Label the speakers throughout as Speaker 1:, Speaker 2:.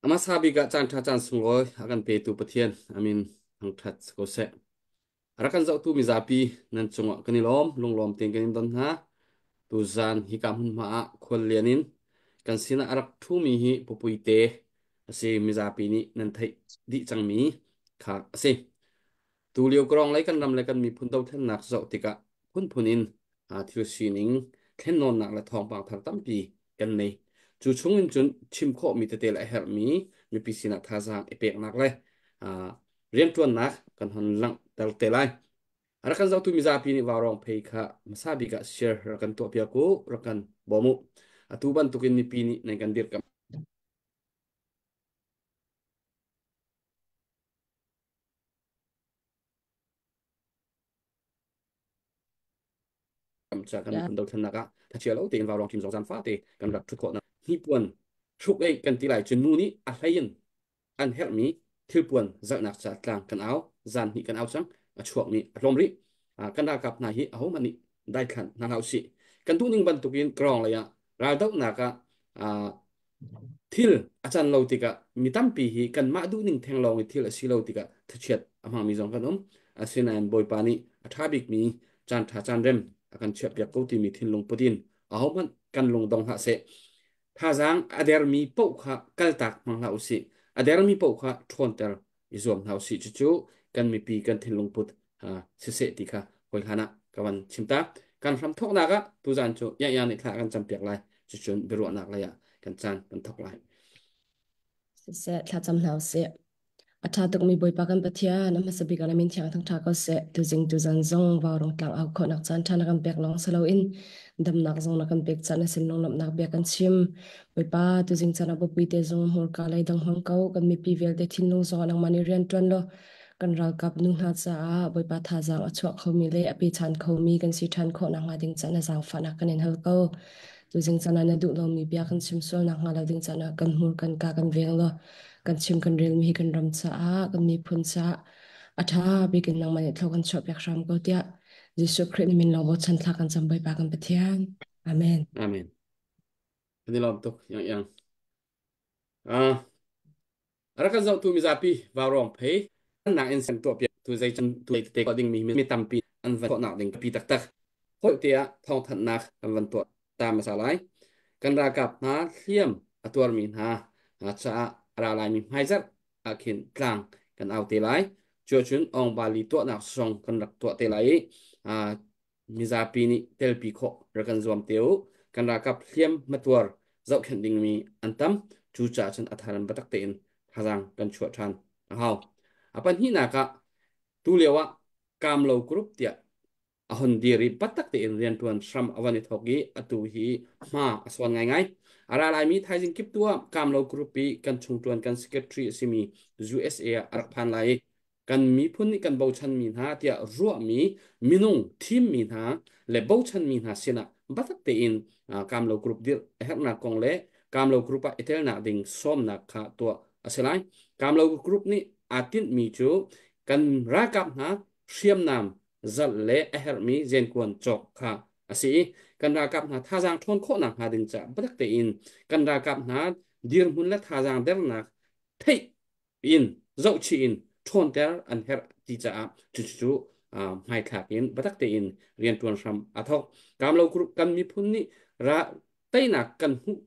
Speaker 1: Hmasa bik ah caan ṭha caan sunglawi a kan petu Pathian a min thangṭhat si ko seh. A rak kan zohtu mizapi nan cungah kan i lawm, lunglawm tein kan in don hna. Tuzaan hika hmunhma ah khuallian in kan sinah a rak ṭhumi hi Pupuite a si. Mizapi nih nan theih dih cangmi kha a si. Tulio kawrong lei kan ram le kan miphun dothlennak zoh tikah phunphun in thil sining thlennawnnak le thawngpang thar tampi kan nei. Cu chung in cun chim khawhmi tete le a herhmi mipi sinah thazaang i peknak le rianṭuannak kan hon langhter te lai. A rak kan zohtu mizapi nih vaurawng phei kha hmasa bik ah share rak kan tuahpiak u, rak kan bawm u. Atu bantukin mipi nih nan kan dirkamh Kan miphun dothlennak ah thachia lo tein vaurawng ṭim zongzam fate kan rak ṭhut khawhnak hnipuan hruk ei kan ti lai cu nu nih a hlei in an herhmi thilpuan zalhnak ca tlang kan au zan hnih kan au cang a chuakmi a tlawm rih. Kan ralkap hna hi ahohmanh nih daithlan hna hlah usih. Kan duhning bantukin krawng lei ah raldohnak ah thil a can lo tikah mi tampi hi kanmah duhning theng lawng i thil a si lo tikah thachiat a hmangmi zong kan um. Asinain Bawipa nih a ṭha bikmi caan ṭha caan rem a kan chiahpiak ko timi thinlung put in ahohmanh kan lung dong hlah seh. Thazaang a dermi paoh kha kaltak hmang hlah usih. A dermi paoh kha ṭhawnter i zuam hna usih. Cucu kan mipi kan thinlung put siseh ti kha hawi hlan ah ka van chim ta. Kan hram thawknak ah tuzaan cu Yahya nih thla a kan campiak lai. Cucun biaruahnak lei ah kan caan kan thawk lai.
Speaker 2: Siseh, thlacam hna usih. A ṭha tukmi Bawipa kan Pathian, a hmasa bik ah na min thiang thangṭha ko seh. Tuzing tuzan zong vaurawng tlang au khawhnak caan ṭha na kan pek lawng si loin damnak zong na kan pek caan na sin lunglawmhnak bia kan chim. Bawipa, tuzing caan ah bupi te zong hmurka lei dang hmang ko, kan mipi vialte thinlung zong ah nangmah nih rian ṭuan law kan ralkap nu hna caah Bawipa thazaang a chuah khomi le a pechan khomi kan si ṭhan khawh nakhnga ding caan na zaangfahnak kan in hal ko. Tuzing caan ah na duh lomi bia kan chim sual nakhnga lo ding caan ah kan hmur kan ka kan veng law kan chim kan relmi hi kan ram caah kan miphun caah a ṭha bik in nangmah nih thlo kan chuahpiak hram ko tiah Jesuh Khrih na min lawng bochan thla kan cam Bawipa kan Pathian. Amen.
Speaker 1: Amen. Kan i lawm tuk yang yang. Ah, rak kan zohtu mizapi vaurawng phei nak in san tuah piak tu zei chan tu te ko ding mi mi tampi an van khawhnak ding pi taktak hoi te ah thawngthanhnak kan van tuah ta hmasa lai. Kan ralkap hna hliam a tuarmi hna caah a ra laimi hmaizarh ah khin tlang kan au te lai. Cuahcun Awngbali tuahnak zong kan rak tuah te lai i mizapi nih telpi khawh rak kan zuam te u. Kan ralkap hliam hmatuar zohkhenh dingmi an tam. Cucaah cun a tharan biatak tein thazaang kan chuah ṭhan a hau. A pahnihnak ah tu lio ah Kamlo Group tiah a hon dir i biatak tein rianṭuan hram a van i thawk i atu hi hma a sawn ngaingai. A ra laimi thaizing kip tu ah Kamlo Group i kan chungṭuan kan secretary a simi USA ah a rak phan lai i Kan miphun nih kan bochanmi hna tiah ruahmi minung thimmi hna le bochanmi hna sinah biatak tein Kamlo Group dirh a herhnak kong le Kamlo Group ah i telnak ding sawmnak kha tuah a si lai. Kamlo Group nih aa tinhmi cu kan ralkap hna hriamnam zalh le a herhmi zenkuan cawk kha a si i kan ralkap hna thazaang ṭhawn khawhnak hnga ding caah biatak tein kan ralkap hna dirhmun le thazaang dernak theih in zohchih in ṭhawnter an herh ti caah cucu hmaithlak in biatak tein rianṭuan hram a thawk. Kamlo Group kan miphun nih ra teinak kan hmuh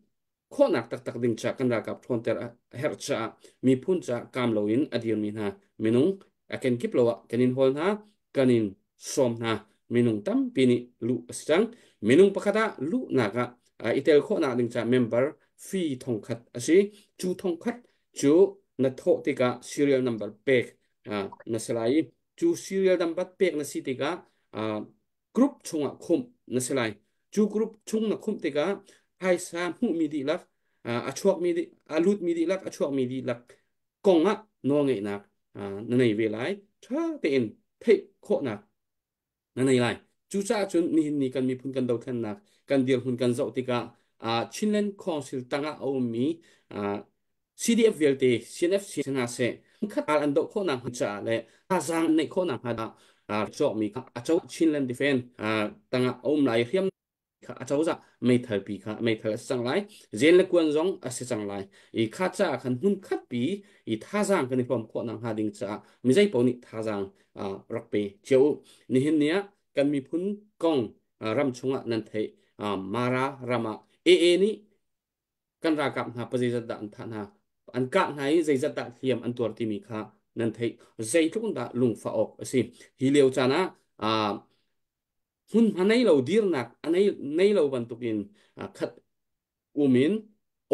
Speaker 1: khawhnak taktak ding caah kan ralkap ṭhawnter a herh caah miphun caah kaam loin a dirmi hna minung a kenkip lo ah kan in hawl hna, kan in sawm hna. Minung tampi nih luh a si cang. Minung pakhat ah luhnak ah i tel khawhnak ding caah member fee 1000 a si. Cu 1000 cu na thawh tikah serial number pek na si lai i cu serial number pek na si tikah group chungah khumh na si lai. Cu group chung na khumh tikah phaisa hmuhmi dihlak, a chuakmi a lutmi dihlak, a chuakmi dihlak kong ah nawlngeihnak na nei ve lai. Ṭha tein theih khawhnak na nei lai. Cucaah cun nihin ni kan miphun kan dothlennak kan dirhmun kan zoh tikah Chinland Council tangah a ummi CDF vialte CNF si hna seh khat an doh khawhnak hnga caah le thazaang an neih khawhnak hnga cawkmi kha a co Chinland Defense tangah a um lai hriam kha a cozah meithal pi kha meithal a si cang lai zen le kuan zong a si cang lai i kha caah khan hmun khat pi i thazaang kan i hlawm khawh nak hnga ding caah mi zei paoh nih thazaang rak pe cio u. Nihin ni ah kan miphun kong ram chungah nan theih. Mara ram ah AA nih kan ralkap hna pa zeizat dah an thah hna, an kah hna i zeizat dah hliam an tuar timi kha nan theih. Zeitluk in dah lungfah awk a si. Hi lio caan ah hmunhma nei lo, dirnak a nei lo bantukin khat um in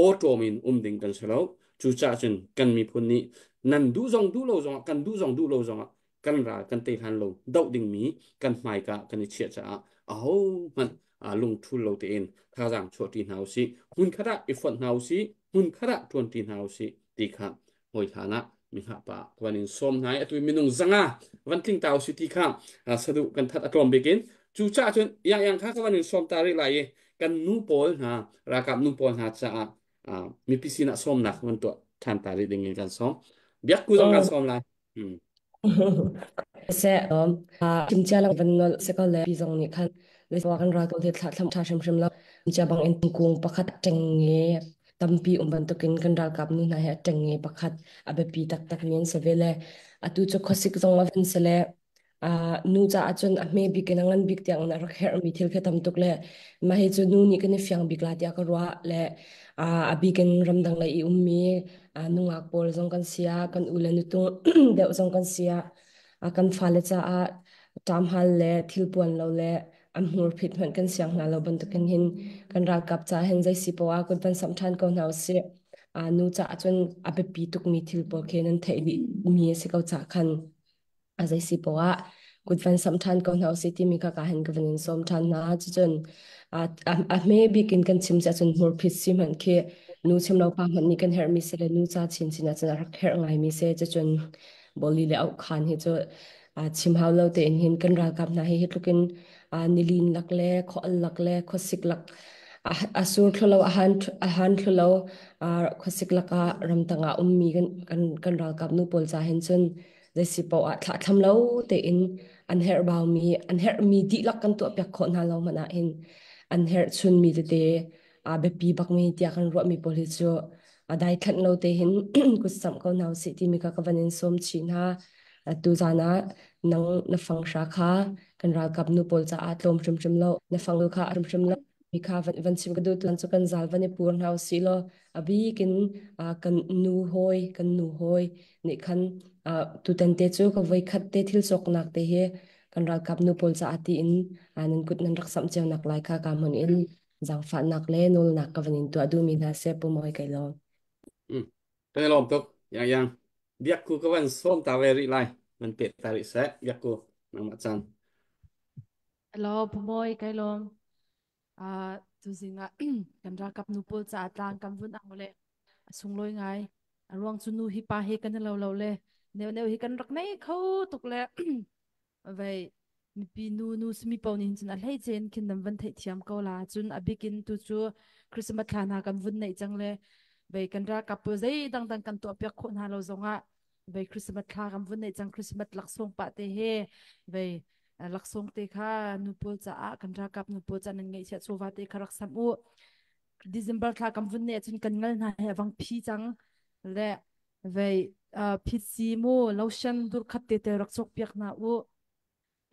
Speaker 1: awṭawm in um ding kan si lo. Cucaah cun kan miphun nih nan duh zong duh lo zongah, kan duh zong duh lo zongah kan ral kan tei hlan lo doh dingmi kan hmaika kan i chiah caah ahohmanh lungṭhul lo tein thazaang chuahṭi hna usih, hmunkhat ah i fonh hna usih, hmunkhat ah ṭuanṭi hna usih ti kha hawi hlan ah mi hngah pa van in sawm hna i atu minung 500 van tling ta usih ti kha saduh kan that a tlawm bik in. Cucaah cun yang yang kha ka van in sawm ta rih lai i kan nu pawl hna, ralkap nu pawl hna caah mipi sinah sawmnak van tuah ṭhan ta rih ding in kan sawm. Biakku zong kan sawm lai.
Speaker 2: Seh chimcia lang van nol se ko le pi zong nih khan le kan ral ko the thla thlam tha hrimhrim lo chia bang in kung pakhat teng nge tampi um bantukin kan ralkap nu hna hi a ṭengnge pakhat a biapi taktak mi an si ve le atu cu khuasik zong a van si le nu caah cun a hme bik in a ngan bik tiang in a rak herhmi thil khi tam tuk le mah hi cu nu nih kan i fiang bik la tiah ka ruah le a bik in ramdang lei i ummi nungak pawl zong kan si ah, kan u le nutung deuh zong kan si ah, kan fale caah ṭamhal le thilpuan lo le an hmurphit hmanh kan siang hna lo bantukin hin kan ralkap ca hin zei si poah kut van samh ṭhan ko hna usih. Nu caah cun a biapi tukmi thil pawl khi nan theih dih mi a si ko cah khan a zei si poah kut van samh ṭhan ko hna usih timi kha ka hin ka van in sawm ṭhan hna. Cucun a hme bik in kan chim si ahcun hmurphit si hmanh khi nu chim lo pa hmanh nih kan herhmi si le nu ca chinchin ahcun a rak herh ngaimi si. Cucun boli le auhkhan hi cu chim hau lo tein hin kan ralkap hna hi hi tluk in nilin lak le khual lak le khuasik lak a sur thlu a han thlu lo khuasik lakah ramtang ah ummi kan ralkap nu pawl ca hin cun zeisi paoh ah thlahthlam lo tein an herh baumi an herhmi dihlak kan tuahpiak khawh hna lo hmanh ah hin an herh chunmi tete a biapi bakmi tiah kan ruahmi pawl hi cu a daithlanh lo te hin kut samh ko hna usih timi kha ka van in sawm chih hna. Atu zan ah nang na fang hra kha kan ralkap nu pawl caah tlawm hrimhrim lo, na fang kha hrimhrim lo mi kha van chim ka duh. Tu cu kan zal van i pur hna usih law a bik in kan nu hawi kan nu hawi nih khan tutan te cu ka voi khat te thil cawknak te hi kan ralkap nu pawl caah tiin nan kut nan rak samh cio nak lai kha ka hmun in zaangfahnak le nawlnak ka van in tuah duhmi hna seh. Pu Mawi, kai lawm.
Speaker 1: Kan i lawm tuk. Yang yang. Biakku ka van sawm ta ve rih lai. Van pet ta rih seh. Biakku nangmah caan.
Speaker 3: Hello, Pu Mawi, kai lawm. Tuzing ah kan ralkap nu pawl caah tlang kan vun ang le a sunglawi ngai. A ruang cu nu hi pa he kan i lo lo le. Neu neu hi kan rak nei kho tuk le vei mipi nu nu simi po nih cun a hlei chen khin nan van theih thiam ko la. Cun a bikin tu cu Christmas thla hna kan vun neih cang le vei kan ralkap pawl zei dangdang kan tuah piak khawh hna lo zongah vei Christmas thla kan vun neih cang. Christmas laksawng pah te he vei laksawng te kha nu pawl caah kan ralkap nu pawl caah nan ngeihchiah chawva te kha rak sam u. December thla kan vun neih cun kan ngal hna he avang phi cang le vei phitsi mu lotion dur khat te te rak cawk piak hna u,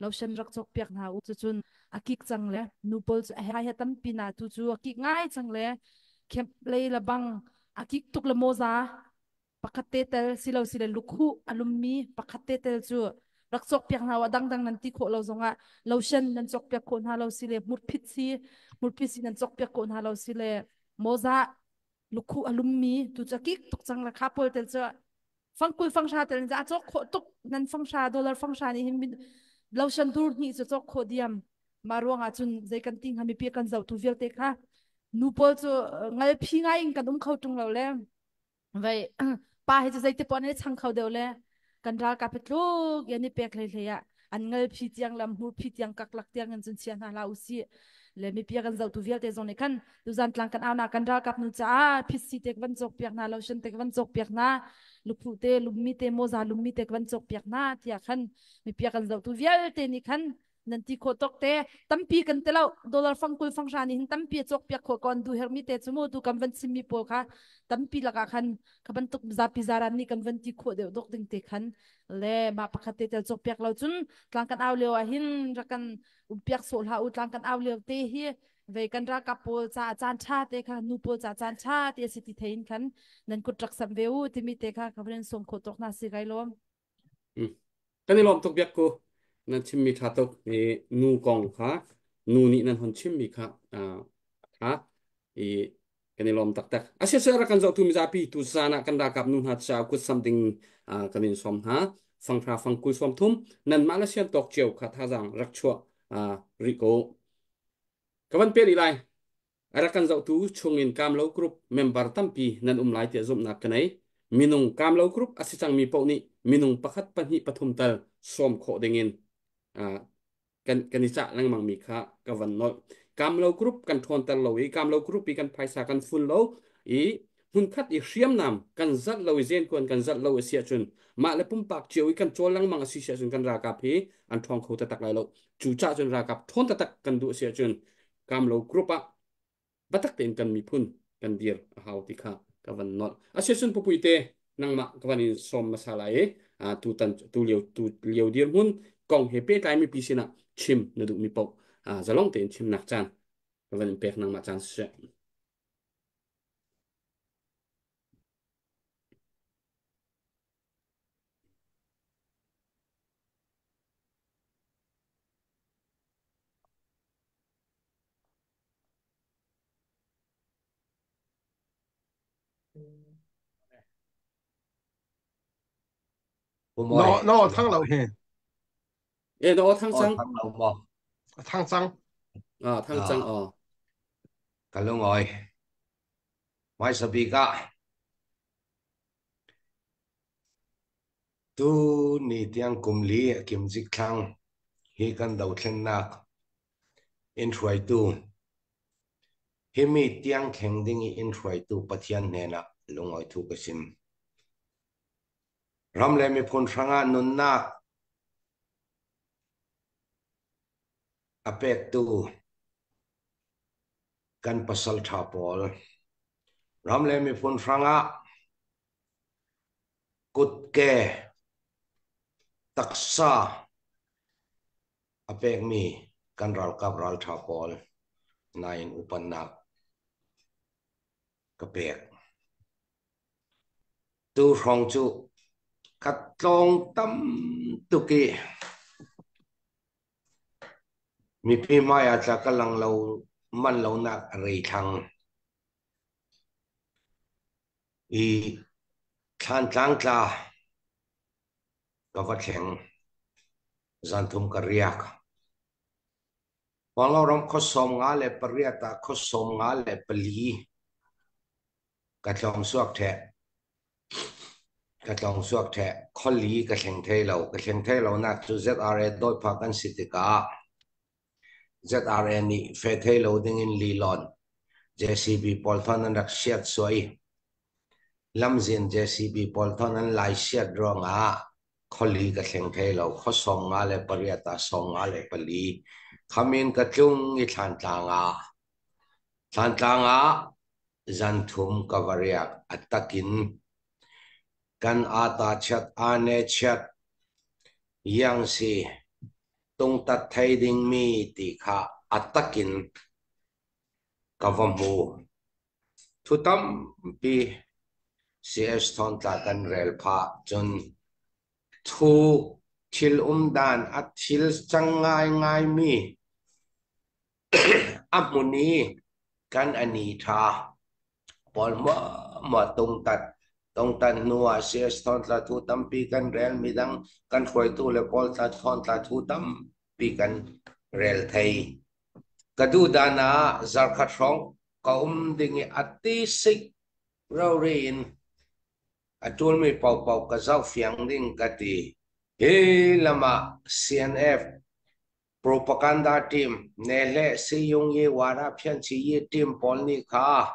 Speaker 3: lotion rak cawk piak hna u. Cucun a kik cang le nu pawl cu a he tampi na tu cu a kik ngai cang le khep lei la bang a kik tuk le moza pakhat te tel silo sile lukhu a lummi pakhat te tel cu rak cawk piak hna u. Dang dang nan ti khawh lo zongah lotion nan cawk piak khawh hna lo sile hmurphit si hmurphit si nan cawk piak khawh hna lo sile moza lukhu a lummi tu cu kik tuk cang la kha pawl tel cu fangkul fanghra tel a cawk khawh tuk. Nan fanghra dollar fanghra nih hin lotion dur hnih cu cawk khawh diam. Mah ruangah cun zei kan ti hnga, mipi kan zohtu vialte kha nu pawl cu ngal phi ngai in kan um kho ṭung lo le vei pa hi cu zeiti poah nih chang kho deuh le kan ralkap hi tluk yan i pek hlei hlei ah an ngal phi tiang lam hmur phi tiang kaklak tiang in cun chia hna hlah usih le mipi kan zohtu vialte zong nih khan tuzan tlang kan au na kan ralkap nu caah phitsi te van cawk piak hna, lotion te van cawk piak hna, lukhu te lummi te moza lummi te van cawk piak hna tiah khan mipi kan zohtu vialte nih khan nan ti khawh tok te tampi kan te lo. Dollar fangkul fanghra nih hin tampi a cawk piak khawh kon du hermi te chu mu tu kan van chimmi pawl kha tampi lakah khan kha bantuk zapi zaran nih kan van ti khawh deuh dok ding te khan le mah pakhat te tel cawk piak lo cun tlang kan au lio ah hin rak kan um piak sawh hlah u. Tlang kan au lio te hi ve kan ralkap pawl ca caan tha te kha nu pawl ca caan tha te si ti thein khan nan kut rak sam ve u timi te kha ka van som khawh tok na si kai lom.
Speaker 1: Kan i lawm tuk biak ku. Nan chimmi ṭha tuk. I nu kong kha nu nih nan hon chimmi kha ṭha i kan i lawm taktak. Asiseh rak kan zohtu mizapi tu zan ah kan ralkap nu hna ca kut sam ding kan in sawm hna. Fanghra fangkul sawm thum nanmah le sian tawk cio kha thazaang rak chuah rih ko. Ka van pe rih lai. A rak kan zohtu chungin Kamlo Group member tampi nan um lai tiah zumhnak ka nei. Minung Kamlo Group a si cangmi paoh nih minung pakhat, pahnih, pathum tal sawm khawh dingin kan kan i cah lengmangmi kha ka van nolh. Kamlo Group kan ṭhawnter lo i Kamlo Group i kan phaisa kan fun lo i hmunkhat i hriamnam kan zalh lo i zenkuan kan zalh lo a si ahcun mah le pumpak cio i kan cawl lengmang a si si ahcun kan ralkap hi an ṭhawng kho taktak lai lo. Cu cah cun ralkap ṭhawn taktak kan duh a si ahcun Kamlo group ah biatak tein kan miphun kan dir a hau ti kha ka van nolh. Asiahcun pupui te nangmah ka van in sawm hmasa lai i tutan tu lio tu lio dirhmun kong he pehtlai mipi sinah chim na duhmi paoh zalong tein chimnak caan ka van in pek nangmah caan siseh.
Speaker 4: No no thang lo hi.
Speaker 1: E no thang cang.
Speaker 5: Thang lo maw?
Speaker 4: Thang cang.
Speaker 1: Ah thang cang aw.
Speaker 5: Ka lungoi. Mai sabik ah Tu ni tiang kum li a kim zik thlang hi kan dothlennak in hruaitu himi tiang thleng ding i in hruaitu Pathian hnenah lungawi thu ka sim. Ram le miphun hrangah nunnak a pektu kan pasal ṭha pawl ram le miphun hrangah Kutke taksa a pekmi kan ralkap ralṭha pawl nain upannak ka pek. Tu hrawng cu ka tlawng tam tuk i mipi hmai ah tla ka lang lo manh lonak a rei thlang. I Thlantlang tla ka va thleng. Zanthum ka riak. Huangloram khua 58 ah khua 54 ka tlawng suak ṭheh. Ka tlawng suak ṭheh. Khuali ka thleng thai lo. Ka thleng thai lonak cu ZRA dawipha kan si tikah ZRA nih fe thai lo dingin lilawn JCB pawl thon an rak siat suai. Lamzin JCB pawl thon an lai siat ruangah khuali ka thleng thai lo. Khua 58 ah 54. Khamin ka tlung i Thlantlang ah. Thlantlang ah zan thum ka va riak. A takin kan ata chiat ane chiat yang si tungtat thei dingmi ti kha a takin ka va hmu. Thu tampi CS Thawngtla kan rel phah cun thu thil umdan a thil cang ngaingaimi A hmun i kan a ni ṭha. Pawl muahmuah tungtat. Tungtat hnu ah CS thawngtla thu tampi kan rel. Midang kan hruaitu le pawl tla thawngtla thu tampi kan rel thei. Ka duh dan ah zarkhat hrawng ka um ding i a tisik rori in a ṭulmi paohpaoh ka zoh fiang ding ka ti. Hi lam ah CNF Propaganda team ne le Siyung Ye Wara Phianchi Ye team pawl nih kha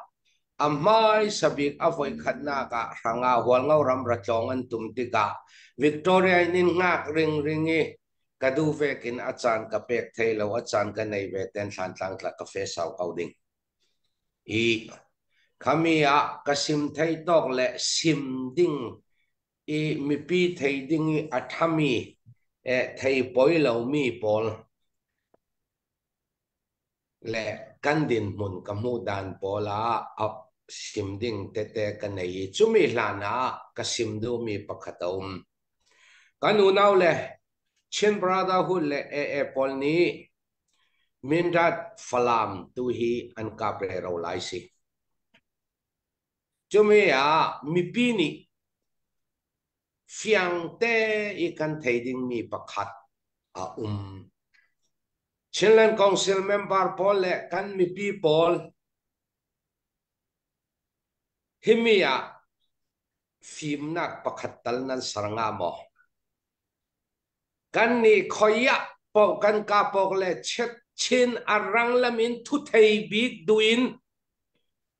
Speaker 5: a hmaisa bik a voikhatnak ah hrangah Hualngo ram ratlawng an tum tikah Victoria in in ngak ringring i ka duh vekin a caan ka pek thei lo a caan ka nei ve ten Thlantlang tla ka fe sau ko ding. I khami ah ka sim thei tawk le sim ding i mipi thei ding i a ṭhami thei poi lomi pawl le kan dinhmun ka hmuh dan pawl ah a sim ding tete ka nei i cumi hlan ah ka sim duhmi pakhat a um. Kan unau le Chin Brotherhood le AA pawl nih Mindat Falam tu hi an kap rero lai si. Cumi ah mipi nih fiangte i kan thei dingmi pakhat a um. Chinland Council member pawl le kan mipi pawl himi ah fimnak pakhat tal nan ser nga maw? Kan nih khoi ah paoh kan kapawk le chin a rang lam in thuthei bik duin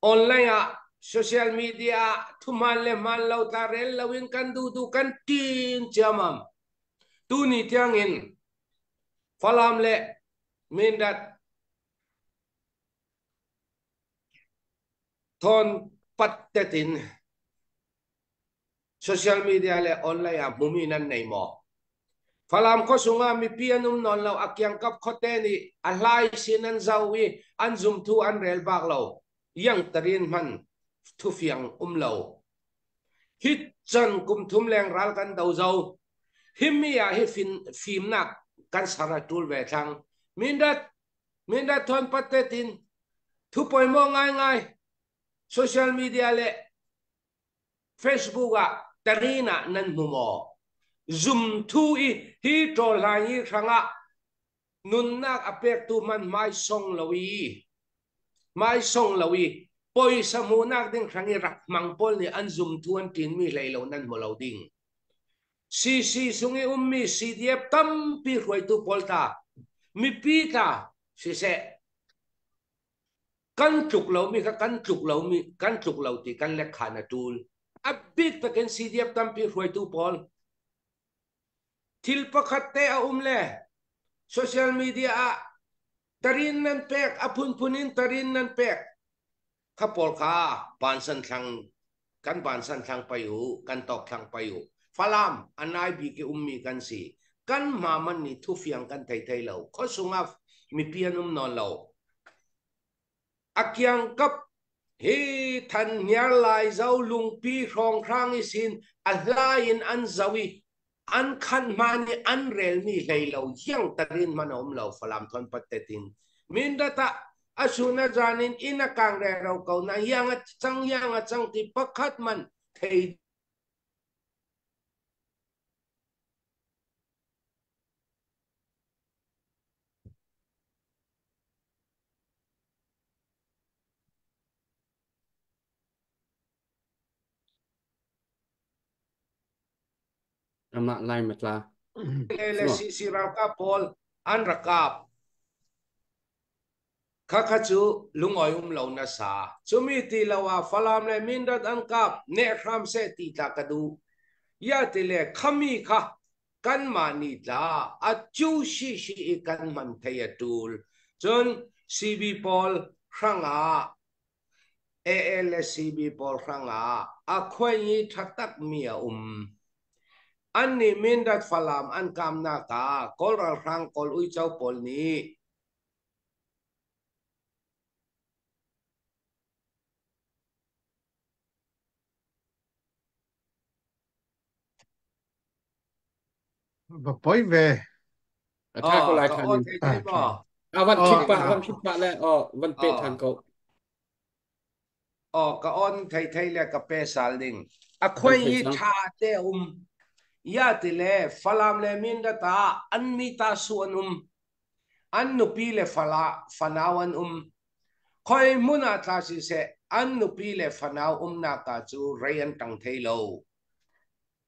Speaker 5: online ah social media ah thuman le hman lo tla rel lo in kan duh duh kan tin ciamam. Tuni tiang in Falam le Mindat thawn pat tetin Social media le online ah hmumi nan nei maw? Falam khuasung ah mipi an um nawn lo a kiangkap khuate nih a hlai sin an zoh i an zumthu an rel bak lo. Yang tarin hman thufiang um lo. Hi chan kum thum leng ral kan do zo. Himi ah hi fimnak kan sar a tul ve thlang. Mindat mindat thon patte tin thu poimo ngai ngai social media le Facebook ah tarin ah nan hmu maw? Zumthu i hi ṭawl hlan hi hrangah nunnak a pektu hmanh hmaisong lo i hmaisong lo i poisa hmuhnak ding hrang i rak hmang pawl nih an zumthu an ṭinmi hlei lo nan hmu lo ding. CC sung i ummi CDF tampi hruaitu pawl tla mipi tla siseh kan tluk lomi kha kan tluk lomi kan tluk lo ti kan lekkhan a ṭul. A bik takin CDF tampi hruaitu pawl thil pakhat te a um le social media ah tarin nan pek a phunphun in tarin nan pek kha pawl kha pansan thlang kan pansan thlang pai u kan tok thlang pai u Falam anai bik i ummi kan si kan ma man ni thufiang kan thei thei lo khosung ah mipi an um nawn lo a kiangkap hi than hniar lai zo lungpi hrawng hrang i sin a hlai in an zo i an khan hma ni an rel mi hlei lo hiang tarin man a um lo Falam thon pat te tin mindata asuna janin in a kang re ro ko na yang a chang yang a chang ti pakhat man thei
Speaker 1: Amah Lai matla.
Speaker 5: Le CC ralkap pawl an rakap. Khakha cu lungoi um lo na sa. Cumi ti lo ah Falam le Mindat an kap ne hram se ti tla ka du. Ya ti le khami kha kanmah nih tla a cu shi shi i kan hman thei a tul. Cun CB pawl hrangah AA le CB pawl hrangah a khuai i thatak mi a um. An nih Mindat Falam an kamnak ah Kawl ralhrang Kawl uico pawl nih
Speaker 4: Va poi ve.
Speaker 1: A tha ko lai than in. A van thik pa van thik pa le o van pe than ko.
Speaker 5: O ka on thei thei le ka pe sal ding. A khoi hi tha te um. Ya ti le Falam le min da ta an mi ta su an um. An nupi le fala fanau an um. Khoi hmun ah tla si se an nupi le fanau umnak ka cu rei an tang thei lo.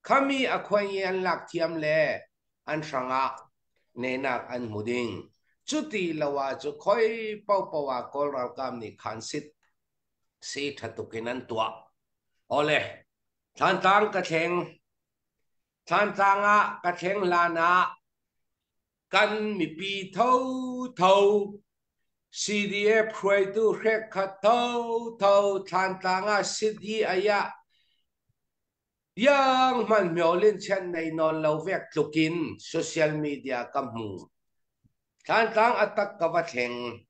Speaker 5: Khami a khuai i an lak thiam le an hrangah nenak an hmu ding. Cuti lo ah cu khoi paohpaoh ah Kawl ralkap nih khan sit si ṭha tuk in an tuah. Awle, Thlantlang ka thleng. Thlantlang ah ka thleng hlan ah kan mipi thotho CDF hruaitu hrekkhat thotho Thlantlang ah sit i ayah Yang hman myo lin chian nei nawn lo vek tlukin social media ka hmu. Thlantlang atak ka va thleng.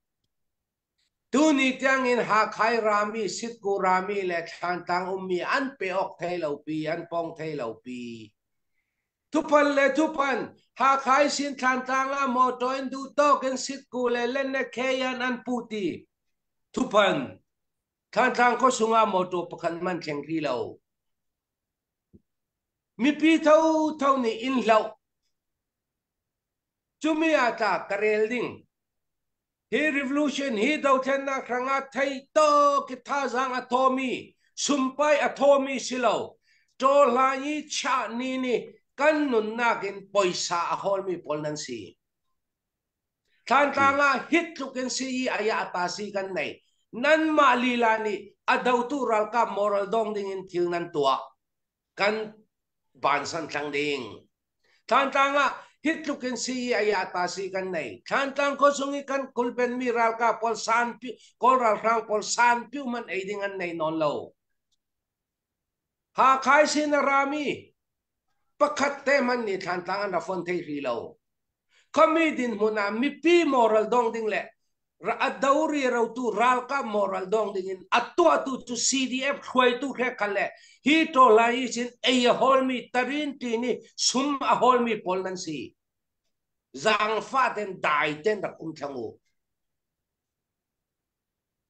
Speaker 5: Tuni tiangin Hakhai rami, Sitku rami le Thlantlang ummi an pe awk thei lo pi, an pong thei lo pi. Thupan le thupan, Hakhai sin Thlantlang ah motor in duh tawk in Sitku le Lenne Kheyan an puti. Thupan, Thlantlang khua chungah motor pakhat man thleng ri lo. Mipi thotho nih inn hloh. Cumi ah tla ka rel ding. Hi revolution hi dothlennak hrangah thei tawk i thazaang a thawmi, sumpai a thawmi si lo. Ṭawhla i chah ni nih kan nunnak in poisa a hawlmi pawl nan si. Thlantlang ah hit tluk in si i aya ta si kan nei. Nanmah lila nih a dotu ralkap moral dong ding in thil nan tuah. Kan bansan tlang ding. Thlantlang ah hit tluk in si i aya ta si kan nei. Thlantlang khua chung i kan kulpen mi ralkap pawl san pi kawl ralhrang pawl san piu man ei ding an nei nawn lo. Hakhai sin a rami pakhat te hmanh nih Thlantlang an ra fon thei hrih lo. Khuami dinhmun ah mipi moral dong ding le a do ri rotu ralkap moral dong ding in a tuahtu cu CDF hruaitu hre khan le hi tawlai i sin ei a hawlmi tarin ti nih sum a hawlmi pawl nan si. Zaangfah ten dai ten rak um thlang u.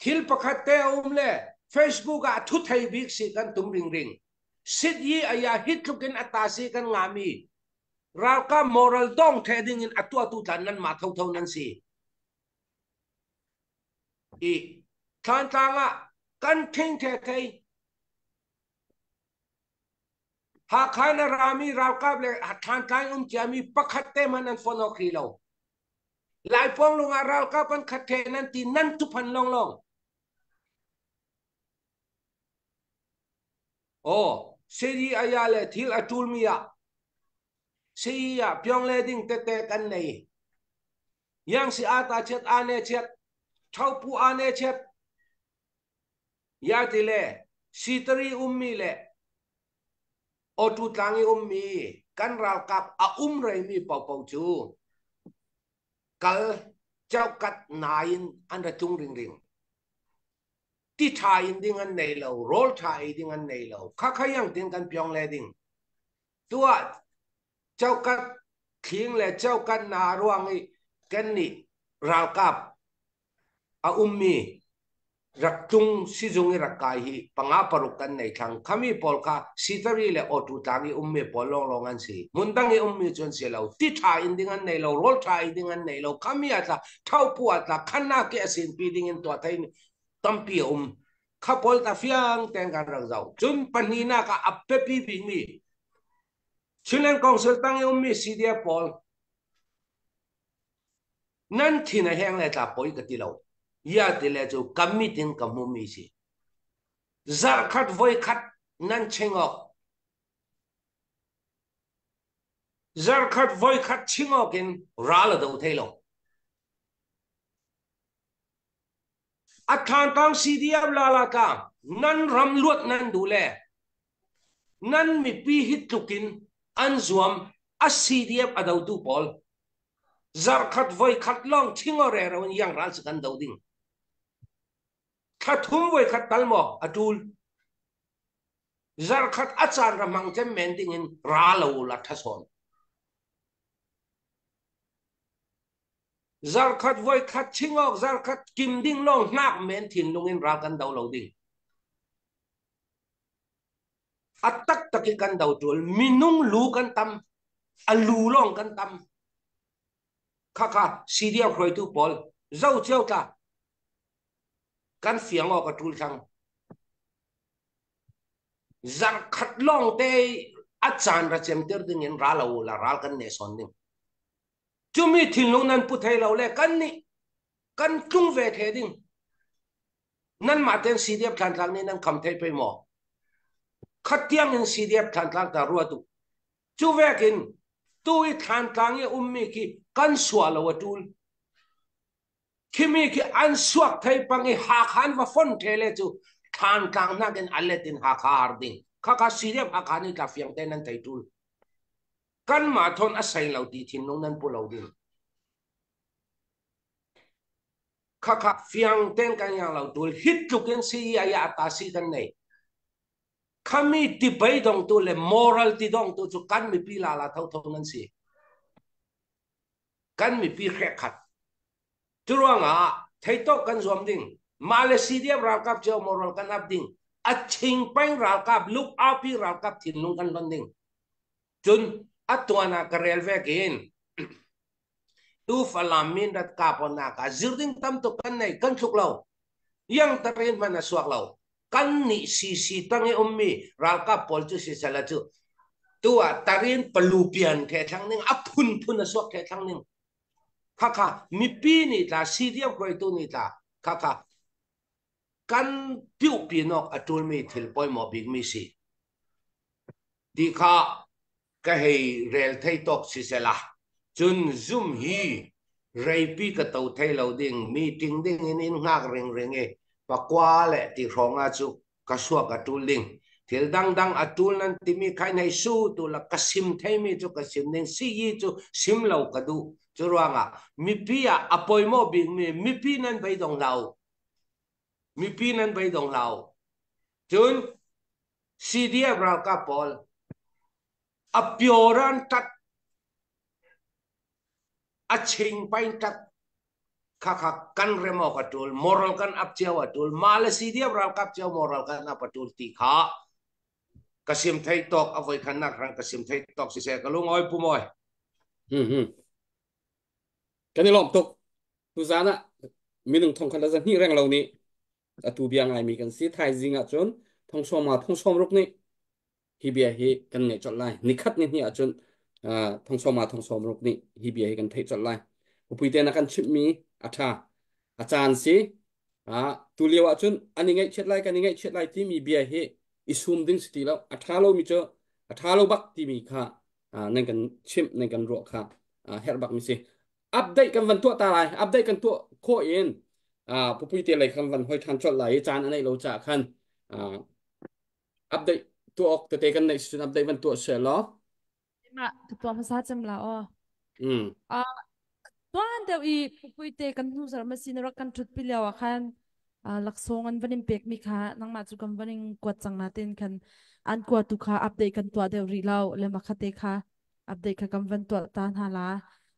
Speaker 5: Thil pakhat te a um le Facebook ah thu thei bik si kan tum ringring. Sit yi aya hi tluk in ata si kan ngami ralkap moral dong the ding in atua tu tlan nan ma tho tho nan si. I Thlantlang ah kan thing the thei Hakha na rami ralkap le Thlantlang um ciami pakhat te man an phone ok ri lo. Laipawng lungah ralkap an khat the nan ti nan tuphan longlong. Oh, seri aya le thil a tul mi ah si ah pyong le ding tete kan nei. Yang si ata chet ane chet thau pu ane chet ya ti le sitari ummi le otu tlang i ummi kan ralkap a um reimi paohpaoh cu kal chaukat nain an ra tlung ringring ti tha in ding an nei lo rawl tha ei ding an nei lo kha kha yang tin kan pyong le ding tua chaukat thling le chaukat na ruang i kan nih ralkap a ummi rak tlung sizung i rak kai hi panga paruk kan nei thlang khami pawl kha sitari le awtu tlang i ummi pawl lawnglawng an si hmundang i ummi cu an si lo ti ṭha in ding an nei lo rawl ṭha in ding an nei lo khami a tla thaupu a tla khanna ke a sin pi ding in tuah thei tampi a um kha pawl ta fiang ten kan rak zoh cun pahnihnak ah a biapi bikmi. Chinland Council tang i ummi CDF pawl nan thin a heng le tla poi ka ti lo. Ya ti le cu kan mit in ka hmumi si. Zarhkhat voi khat nan chingok. Zarhkhat voi khat chingok in ral a do thei lo. A thantang CDF lala tla nan ram luat nan duh le nan mipi hi tluk in an zuam a CDF a dotu pawl zarkhat voi khat lawng thingo rero in yang ral cu kan do ding thla thum voi khat tal maw a tul zarkhat a caan ra hmang cem men ding in ra lo la thasawn Zarkhat voikhat chingawk zarkhat kim ding lawng hnak men thinlung in ral kan do lo ding. A taktak i kan do tul minung lu kan tam a lu lawng kan tam khakha CDF hruaitu pawl zo cio tla kan fiang awk a tul thlang zarkhat lawng te a caan ra cem tir ding in ral lo la ral kan ne son ding Cumi thinlung nan pu thei lo le kan nih kan tlung ve the ding. Nanmah ten CDF Thlantlang nih nan kham thei pei maw? Khatiang in CDF Thlantlang ta ruat u. Cu vekin tu i Thlantlang i ummi khi kan sua lo a tul. Khimi khi an suak thei pang i Hakha an va fon the le cu Thlantlang nakin a let in Hakha har ding. Khakha CDF Hakha nih tla fiang te nan thei tul. Kanmah thawn a sei lo ti thinlung nan pu lo ding. Khakha fiang ten kan yang lo tul hit tluk in si ai ata si kan nei. Khami ti bei dong tu le moral ti dong tu cu kan mipi la la tho tho nan si. Kan mipi hrek khat. Curuangah theitok kan zuam ding. Mah le CDF ralkap cio moral kan ap ding. A ching peng ralkap luk aupi ralkap thinlung kan lon ding. Cun a tuan ah ka rel vek in tu Falam min rat ka pon nak ah zir ding tam tuk kan nei kan thluk lo. Yang tarin man a suak lo. Kan nih CC tang i ummi ralkap pawl cu si sala cu tu ah tarin palupian the thlang ning a phun phun a suak the thlang ning. Khakha mipi nih tla CDF hruaitu nih tla khakha kan piuhpi nawk a ṭulmi thil pawimawh bikmi si. Ti kha ka hei rel thei tawk si sela. Cun zum hi reipi ka to thei lo ding meeting ding in in hngak ringring i pakua le ti hrawng ah cu ka suak a ṭul ding. Thil dangdang a ṭul nan timi khai nei su tu la ka sim theimi cu ka sim ding si yi cu sim lo ka duh. Cu ruangah mipi ah a pawimawh bikmi mipi nan beidong hlah u. Mipi nan beidong hlah u. Cun CDF ralkap pawl a pioran tat a ching pain tat khakha kan rem awk a tul moral kan up cio a tul mah le CDF ralkap cio moral kan up a tul ti kha ka sim thei tawk a voi khan nak rang ka sim thei tawk si se ka lung oi pumoi.
Speaker 1: Kan i lawm tuk. Tuzan ah minung thong khat le zahnih reng lo nih atu bia ngaimi kan si. Thaizing ah cun thong sawm nga thong sawm ruk nih hi bia hi kan ngaih colh lai. Nikhat ni hnih ahcun thong sawm nga thong sawm ruk nih hi bia hi kan theih colh lai. Upui te na kan chimhmi a ṭha. A caan si. Tu lio ahcun an i ngaihchiat lai kan i ngaihchiat lai timi bia hi i sum ding si ti lo. A ṭha lomi cu a ṭha lo bak timi kha nan kan chimh nan kan ruah kha herh bak mi si. Update kan van tuah ta lai. Update kan tuah khawh in pupui te lei kan van hoi ṭhan colh lai i caan a neih lo caah khan update tuah awk tete kan neih cun update van tuah seh law.
Speaker 3: Mah ka tuah hmasa cem la aw. Tuan deuh i pupui te kan hnu zar ma sin rak kan thut pi lio ah khan laksawng an van in pek mi kha nangmah cu kan van in kuat cang na tin khan an kuat tu kha update kan tuah deuh rih lo le ma kha te kha update kha kan van tuah ta hna la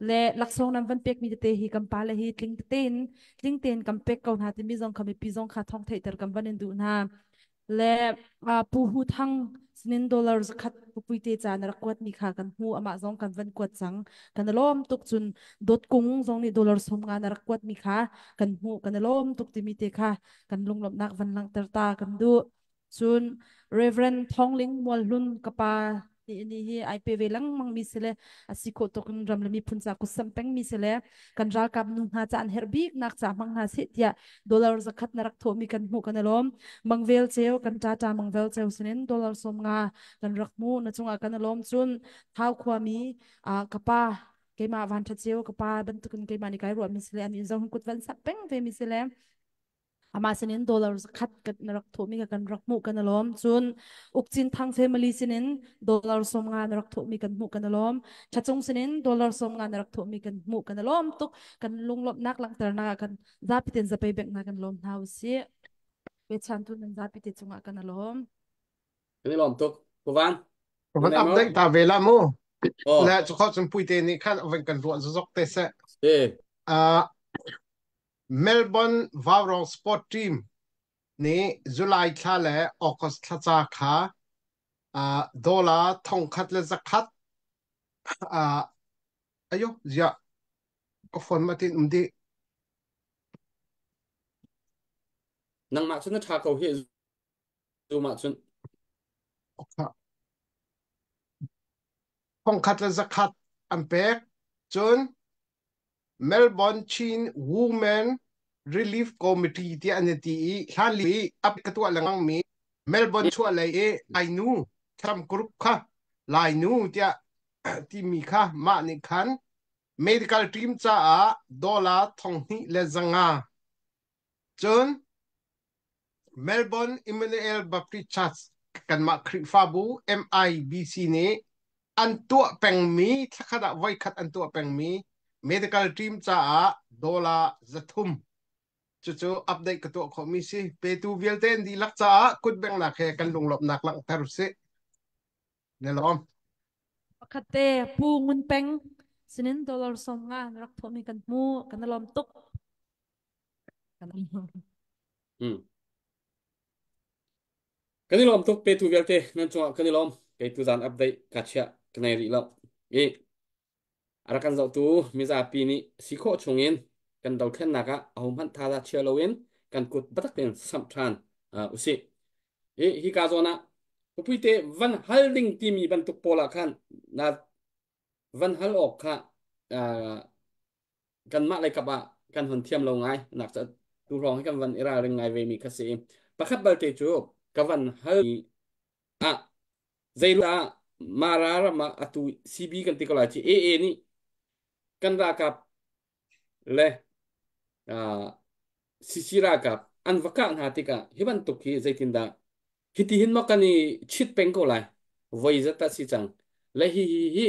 Speaker 3: le laksawng nan van pek mi tete hi kan pa le hi tling tein tling tein kan pek ko hna timi zong kha mipi zong kha thong theihter kan van in duh hna le Pu Hu Thang sinin dollar zakhat pupui te ca na rak kuat mi kha kan hmu amah zong kan van kuat cang kan lawm tuk cun dot kung zong nih dollar sum nga na rak kuat mi kha kan hmu kan lawm tuk timi te kha kan lunglawmhnak van langhter ta kan duh cun Reverend Thongling Mualhlun ka pa. Ni hi ai pe ve lengmang mi si le a si khawh tuk in ram le miphun ca kutsam peng mi si le kan ralkap nu hna ca an herh bik nak ca hmang hna seh tiah dollar zakhat na rak thawh mi kan hmuh kan i lawm. Mangvel ceu kan tata mangvel ceu sinin dollar 50 kan rak hmu na cungah kan i lawm. Cun Thau khuami ka pa keimah van tha ceu ka pa bantukin keimah nih kai ruah mi si le an in zong kut van sak peng ve mi si le amah sinin dollar zakhat kan na rak thawhmi kha kan rak hmuh kan i lawm. Cun Ukcin Thang family sinin dollar 50 na rak thawhmi kan hmuh kan i lawm. Thachung sinin dollar 50 na rak thawhmi kan hmuh kan i lawm tuk. Kan lunglawmhnak langhternak ah kan zapi ten zapei bek hna kan lawm hna usih. Pechan tu nan zapi te cungah kan i lawm.
Speaker 1: Kan i lawm tuk. Puvan.
Speaker 4: Van update ta ve la mu. Le cu kho cun puite nih khan van kan ruah zozok te seh. Melbourne Vaurawng Sport Team nih July thla le August thla ca kha dollar 1100 ayo ziah ka phone ma tin um dih.
Speaker 1: Nangmah cu na ṭha ko hi Zoom ahcun.
Speaker 4: 1100 an pek. Cun Melbourne Chin Women Relief Committee tiah an i ti i hlan li i ap ka tuah lengmang mi Melbourne chuah lei i Lainu Trump group kha Lainu tiah timi kha mah nih khan medical team caah dollar 2100. Cun Melbourne Emmanuel Baptist Church kanmah Khrihfabu MIBC nih an tuah pengmi thlakhat ah voikhat an tuah pengmi medical team caah dollar 300 cucu update ka tuah khawhmi si. Petu vialte an dihlak caah kutbengnak he kan lunglawmhnak langhter usih. Ne lawm.
Speaker 3: Pakhat te Pu Ngun Peng sinin dollar 50 na rak thawhmi kan hmu kan i lawm tuk.
Speaker 1: Kan i lawm tuk petu vialte nan cungah kan i lawm. Kei tu zan update ka chiah ka nei rih lo. I a rak kan zohtu mizapi nih si khawh chungin kan dothlennak ah ahohmanh thaza chia loin kan kut biatak tein samh ṭhan usih. I hi ka zawn ah pupuite van hal ding timi bantuk pawl ah khan na van hal awk kha kanmah lei kap ah kan hon thiam lo ngai nak ca tu hrawng hi kan van i ralring ngai ve mi kha si. Pakhat balte cu ka van hal ah zeilah Mara ram ah atu CB kan ti ko lai ci AA nih kan ralkap le CC ralkap an va kah hna tikah hi bantuk hi zeitindah hiti hin maw kan i chit peng ko lai voi zat dah si cang le hi hi hi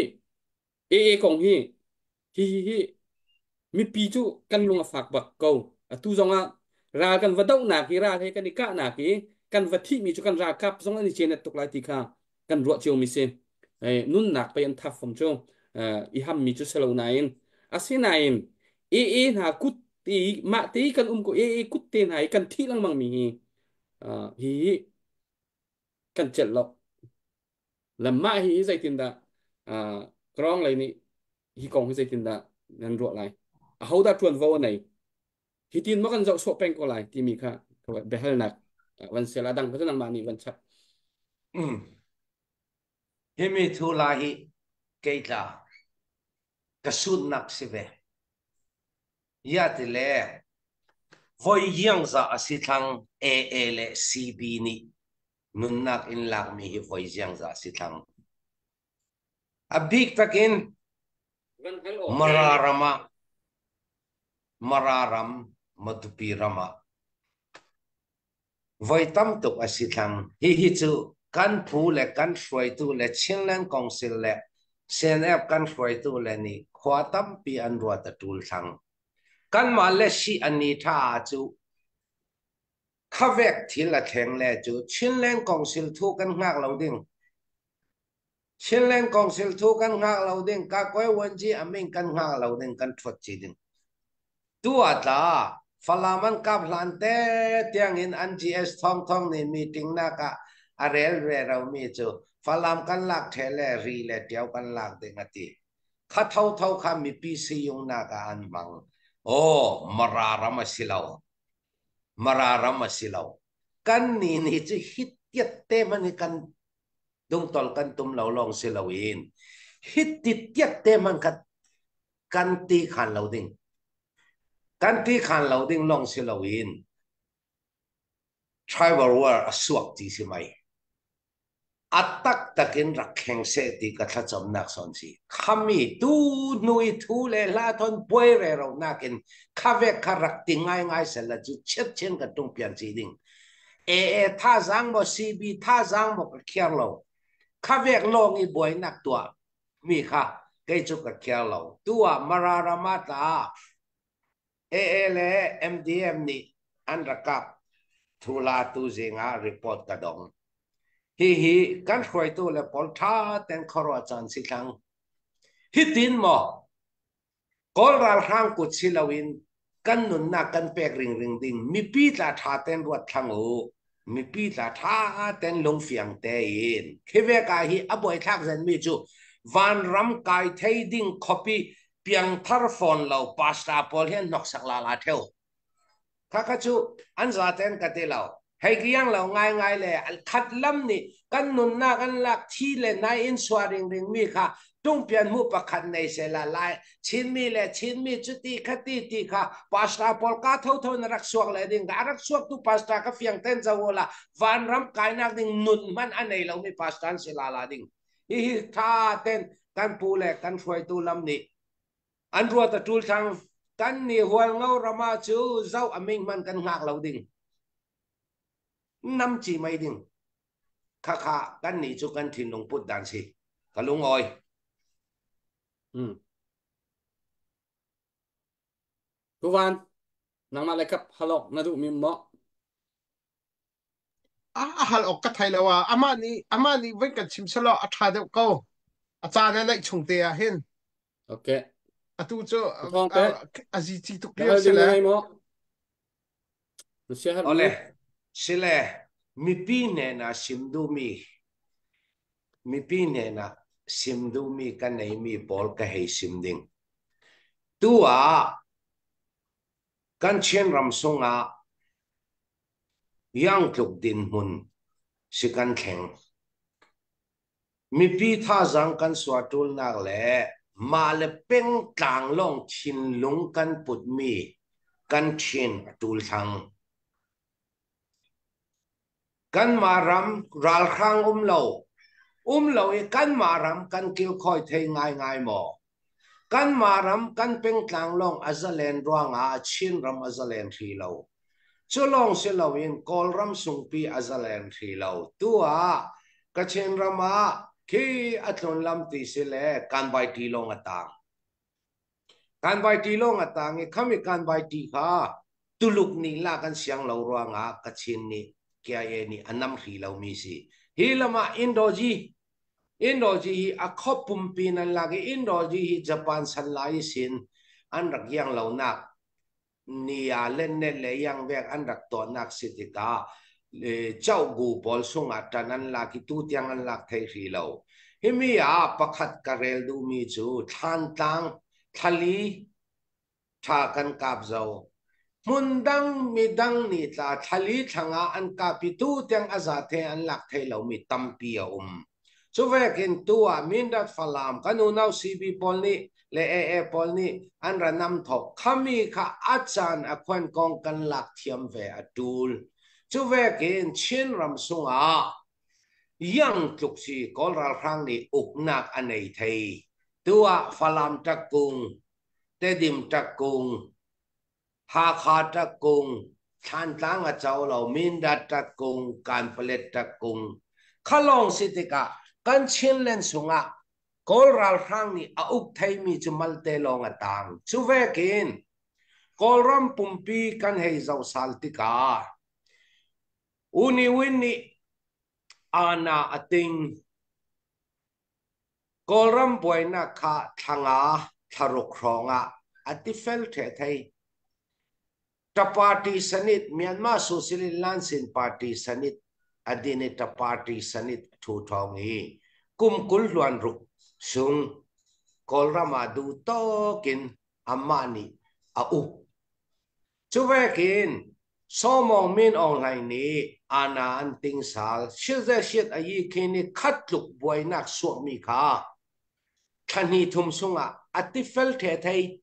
Speaker 1: AA kong hi hi hi hi mipi cu kan lung a fak bak ko. Atu zongah ral kan va dohnak i ral he kan i kahnak i kan va thihmi cu kan ralkap zong an i cenet tuk lai ti kha kan ruah ciomi si. Nunnak pei an thap fom cu i hammi cu si lo nain asinain AA hna kut ti mah te kan um ko AA kut te hna i kan thih lengmang mi hi hi kan celh lo. Le mah hi zeitindah Krong lei nih hi kong hi zeitindah nan ruah lai? Ahodah ṭuanvo a nei? Hi tin maw kan zoh sawh peng ko lai timi kha biahalnak van sel a dang kha cu nangmah nih van chap.
Speaker 5: Hi mi thu la hi kei tla ka sunnak si ve. Ya ti le voi yiang za a si thlang AA le CB nih nunnak in lakmi hi voi ziangzah si thlang. A bik takin Mara ram ah Mara ram Matupi ram ah voi tam tuk a si thlang. Hihi cu kan phu le kan hruaitu le Chinland Council le CNF kan hruaitu le nih khua tampi an ruat a ṭul thlang. Kanmah le si an ni ṭha ah cu Khavek thil a thleng le cu Chinland Council thu kan hngak lo ding. Chinland Council thu kan hngak lo ding. Kakoi Wanji aming kan hngak lo ding kan thuat ci ding. Tu ah tla Falam an kap hlan te tiang in an GS Thong Thong nih meeting nak ah a rel ve ro mi cu Falam kan lak the le ri le tiau kan lak ding a ti. Kha tho tho kha mipi siyung nak ah an hmang. Oh, Mara ram a si lo. Mara ram a si lo. Kan nih nih cu hi tiat te hmanh hi kan Dungtol kan tum lo lawng si loin hiti tiat te hmanh kha kan ti khan lo ding. Kan ti khan lo ding lawng si loin tribal war a suak ti si mai. A taktak in rak thleng seh ti ka thlacamnak son si. Khami tu hnu i thu le hla thon buai re ro nakin khavek kha rak ti ngai ngai sel la cu chet chen ka tung pian chi ding. AA thazaang maw CB thazaang maw ka khiar lo. Khavek lawng i buainak tuah mi kha kei cu ka khiar lo. Tu ah Mara ram ah tla AA le MDM nih an rak kap thula tu zing ah report ka dong. Hihi kan hruaitu le pawl tha ten khuaruah caan si thlang. Hitin maw Kawl ralhrang kut si loin kan nunnak kan pek ringring ding mipi tla tha ten ruat thlang u. Mipi tla tha ten lungfiang tein. Khi veka hi a buaithlak zen mi cu vanram kai thei ding khuapi piangthar fawn lo pastor pawl hi an hnoksak la la theu. Khakha cu an zaten ka ti lo. Hei kiang lo ngai ngai le khat lam nih kan nunnak an lak thi le nai in sua ring ring mi kha tungpian mu pakhat nei se la lai Chinmi le Chinmi cu ti kha ti ti kha pastor pawl ka tho tho na rak suak le ding ka rak suak tu pastor ka fiang ten zo la vanram kainak ding nun man a nei lo mi pastor an si la la ding hi hi tha ten kan pu le kan hruaitu lam nih an ruat a tul thang kan ni hual ngo rama cu zo aming man kan ngak lo ding nam chi mai ding kha kha kan ni chu kan thinlung put dan si ka lung oi.
Speaker 1: Tuvan nangmah le kap halok na duh mi mo?
Speaker 4: A hal awk ka thei lo a amah nih voi kan chim selaw a ṭha deuh ko, a caan a neih chung te ah hin.
Speaker 1: Okay.
Speaker 4: Atu cu
Speaker 1: Thawng te
Speaker 4: a zici tuk
Speaker 1: na
Speaker 4: lio
Speaker 1: hal
Speaker 4: si
Speaker 1: ding na
Speaker 4: le
Speaker 1: ngei maw? Na sia har
Speaker 5: Ole
Speaker 1: mi?
Speaker 5: sile mipi hnena sim duhmi mipi hnena sim duhmi ka neimi pawl ka hei sim ding tu ah kan Chin ram sungah Iangtluk dinhmun si kan thleng. Mipi thazaang kan suaṭulnak le mah le pengtlang lawng thinlung kan putmi kan thin a ṭul thlang. Kanmah ram ralhrang um lo, um lo i kanmah ram kan kilkhawi thei ngaingai maw? Kanmah ram kan pengtlang lawng a zalen ruangah Chin ram a zalen hri lo. Cu lawng si loin Kawlram sungpi a zalen hri lo. Tu ah Kachin ram ah khi a tlun lam ti si le kan vai ṭi lawng a tang. Kan vai ṭi lawng a tang i khami kan vai ṭi kha Tuluk nih la kan siang lo ruangah Kachin nih KIA nih a nam hri lomi si. Hi lam ah Indoji Indoji hi a khop pumpi nan lak i Indoji hi Japan san lai sin an rak iang lonak nia le ne le yang vek an rak tuahnak si tikah chauhgu pawl sungah ṭan an lak i tu tiang an lak thei hrih lo. Himi ah pakhat ka rel duhmi cu Thlantlang thlali ṭha kan kap zo. Hmun dang midang nih tla thlali thlangah an kap i tu tiang a za the an lak thei lomi tampi a um. Cuvekin tu ah Mindat Falam kan unau CB pawl nih le AA pawl nih an ra nam thok khami kha a caan a khuan kong kan lak thiam ve a tul. Cuvekin Chin ram sungah yang tluk si Kawl ralhrang nih uknak a nei thei. Tu ah Falam ṭakkung, Tedim ṭakkung, Hakha ṭakkung, Thlantlang a co lo, Mindat ṭakkung, Kanpalet ṭakkung. Kha lawng si tikah kan Chinland sungah Kawl ralhrang nih a uk theimi cu malte lawng a tang. Cu vekin Kawlram pumpi kan hei zoh sal tikah U Ni Win nih ana a ting. Kawlram buainak kha thla nga, thla ruk hrawng ah a tifel ṭheh thei. Ta party sanit Myanmar Socialist Lansin Party sanit a din i ta party sanit a ṭhu ṭhawng i kum 20 hluan ruk sung Kawlram ah duh tawk in amah nih a uk. Cu vekin Saw Maung Min Aung Hlaing nih aana an ting sal shit a yi khin i khat tluk buainak suahmi kha thla hnih thum sungah a tifel the thei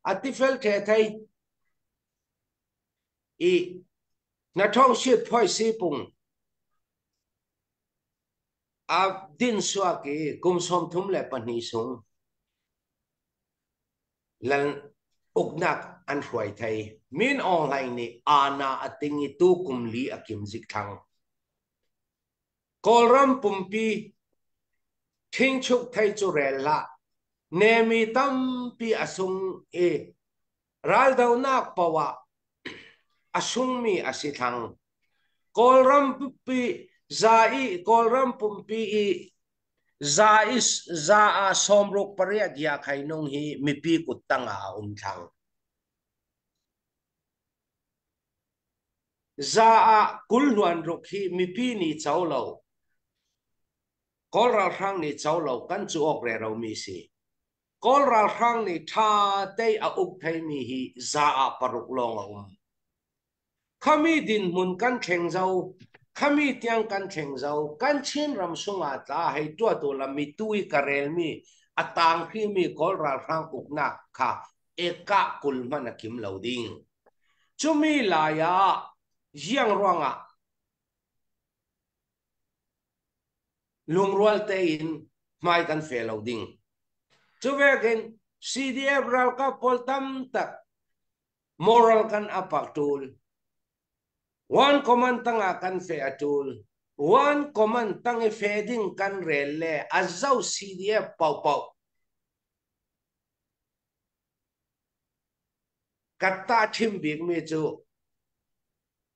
Speaker 5: a tifel the thei i na thong shit phoi si pung a din suak i kum 32 sung lal uknak an hruai thei. Min Aung Hlaing nih aana a ting i tu kum li a kim zik thang. Kawlram pumpi thingchuk thei cu rel hlah. Nemi tampi a sung i raldonak poah a sungmi a si thang. Kawlram pumpi za i Kawlram pumpi i Za i za ah 68 yakhainung hi mipi kuttang ah a um thlang. Za ah 26 hi mipi nih co lo, Kawl ralhrang nih co lo kan cu awk rero mi si. Kawl ralhrang nih ṭha te a uk theimi hi za ah 6 lawng a um. Khami dinhmun kan thleng zo, khami tiang kan thleng zo, kan Chin ram sungah tla hei tuahtu lam i tu i ka relmi a tang hrimi Kawl ralhrang uknak kha ekah 20 hmanh a kim lo ding. Cumi lai ah ziang ruangah lungrual tein hmai kan fe lo ding. Cu vekin CDF ralkap pawl tam tak moral kan apak tul. One command tangah kan fe a tul. One command tang i fe ding kan rel le a zo CDF paohpaoh. Katta chim bikmi cu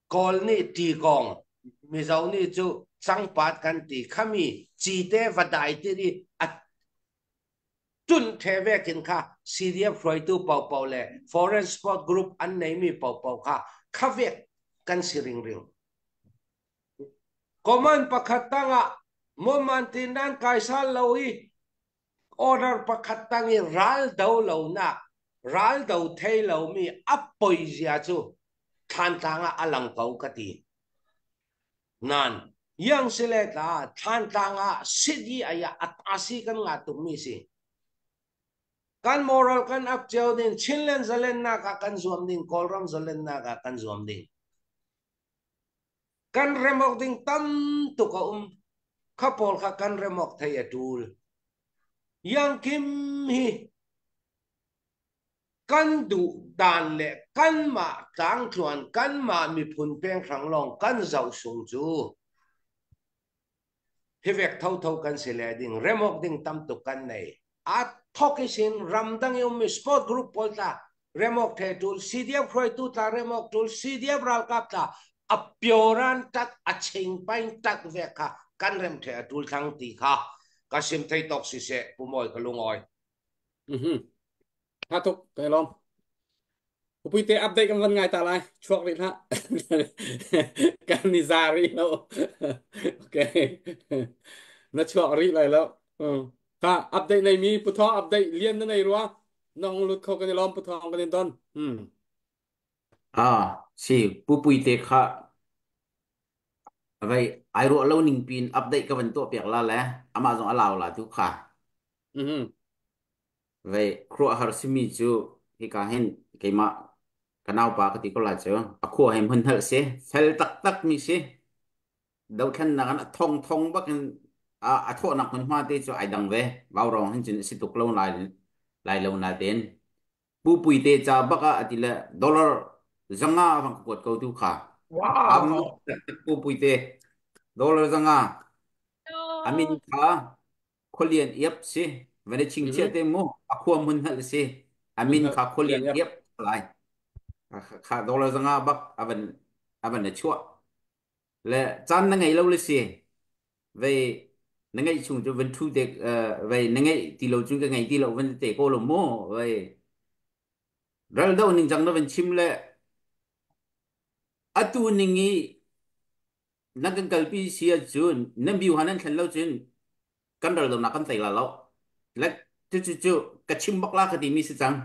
Speaker 5: Kawl nih ti kong Mizo nih cu cangpat kan ti khami cite va dai ti i a Tun the vekin kha CDF hruaitu paohpaoh le Foreign Sport Group an neimi paohpaoh kha khavek kan si ringring. Command pakhat tangah moman tin nan kai sal lo i order pakhat tang i ral do lo nak ral do thei lo mi a poi zia cu Thlantlang ah a lang ko ka ti. Nan yang sile tla Thlantlang ah city aya atasi kan nga tuk mi si. Kan moral kan up cio ding Chinland zalennak ah kan zuam ding Kawlram zalennak ah kan zuam ding. Kan remok ding tam tuk a um. Kha pawl kha kan remok thei a tul. Yang Kim hi Kan duh dan le kanmah tlangtluan kanmah miphun penghrang lawng kan zoh sung cu hivek thotho kan si le ding remok ding tam tuk kan nei. A thok i sin ramdang i ummi sport group pawl tla remok the tul CDF hruaitu tla remok tul CDF ralkap tla a pyoran tat a ching pain tat ve kha kan rem the a tul thlang ti kha ka sim thei tok si se pumawi ka lungawi.
Speaker 1: Tha tuk kai lawm. Puite update kan van ngai ta lai. Chuak rih hlah. Kan ni za rih lo. Okay. Na chuak rih lai lo. Tha update nei mi putho update lian na nei rua. Nong lut kho kan i lawm putho kan in don.
Speaker 6: Ah, si pupuite kha vai ai ruah lo ning pin update ka van tuah piak la le amah zong a lau la tu kha. Vei khuaruahhar simi cu hika hin keimah ka naupa ka ti ko lai cu a khua he hmun hngalh si fel taktak mi si dothlennak in a thong thong bak in a thawhnak hmunhma te cu ai dang ve vaurawng hin cun a si tuk lo lai lai lo natein Pu Puite ca bak ah a ti le dollar 500 bang ka kuat ko tu kha am
Speaker 4: Wow.
Speaker 6: Pu Puite dollar 500 amin kha Khualian iap si van i chingchiah te mu a khua hmun hngalh si a min kha Khualian iap lai kha dollar 500 bak avan avan na chuah le caan na ngei lo le si vei na ngeih chung cu van thu te vei na ngeih ti lo cun ka ngei ti lo van te ko lo mu vei ral do ning cang na van chim le atu ning i nan kan kalpi si ahcun nan biu han nan thlen lo cun kan ral donak kan tei la lo le cu cu cu ka chim bak la ka timi si cang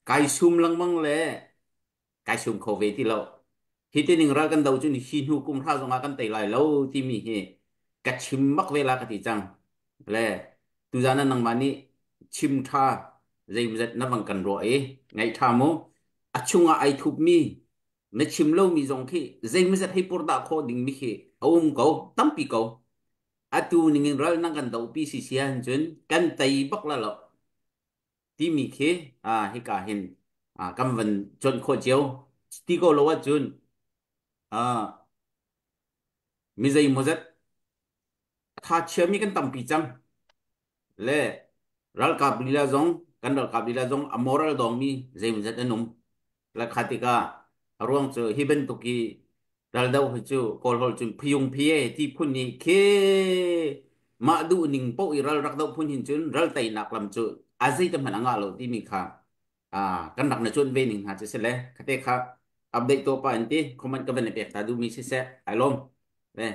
Speaker 6: kai sum lengmang le kai sum kho ve ti lo. Hi tining ral kan do cun hi hnu kum hra zongah kan tei lai lo timi hi ka chim bak ve la ka ti cang. Le tuzan ah nangmah nih chim tha zeimazet na vang kan ruah i ngaih tha mu. A chungah ai thupmi na chim lomi zong khi zeimazet hei purdah khawh dingmi khi a um ko, tampi ko. Atu ningin ral nang kan dohpi si si ahcun kan tei bak la lo. Timi khi hika hin kan van cuanh khawh cio. Ti ko lo ahcun mi zeimawzat a tha chiami kan tampi cang. Le ralkap lila zong kan ralkap lila zong a moral dawngmi zeimawzat an um. La kha tikah a ruang cu hi bantuk hi raldo hi cu Kawl holh cun phiyung phiye ti phun nih khi mah duh ning poh i ral rak doh phun hin cun ral teinak lam cu a zei te hmanh a ngah lo timi kha kan rak na cuan ve ning hna cu si le khate kha update to pa in ti comment ka van i pek ta duhmi si seh ai lawm le.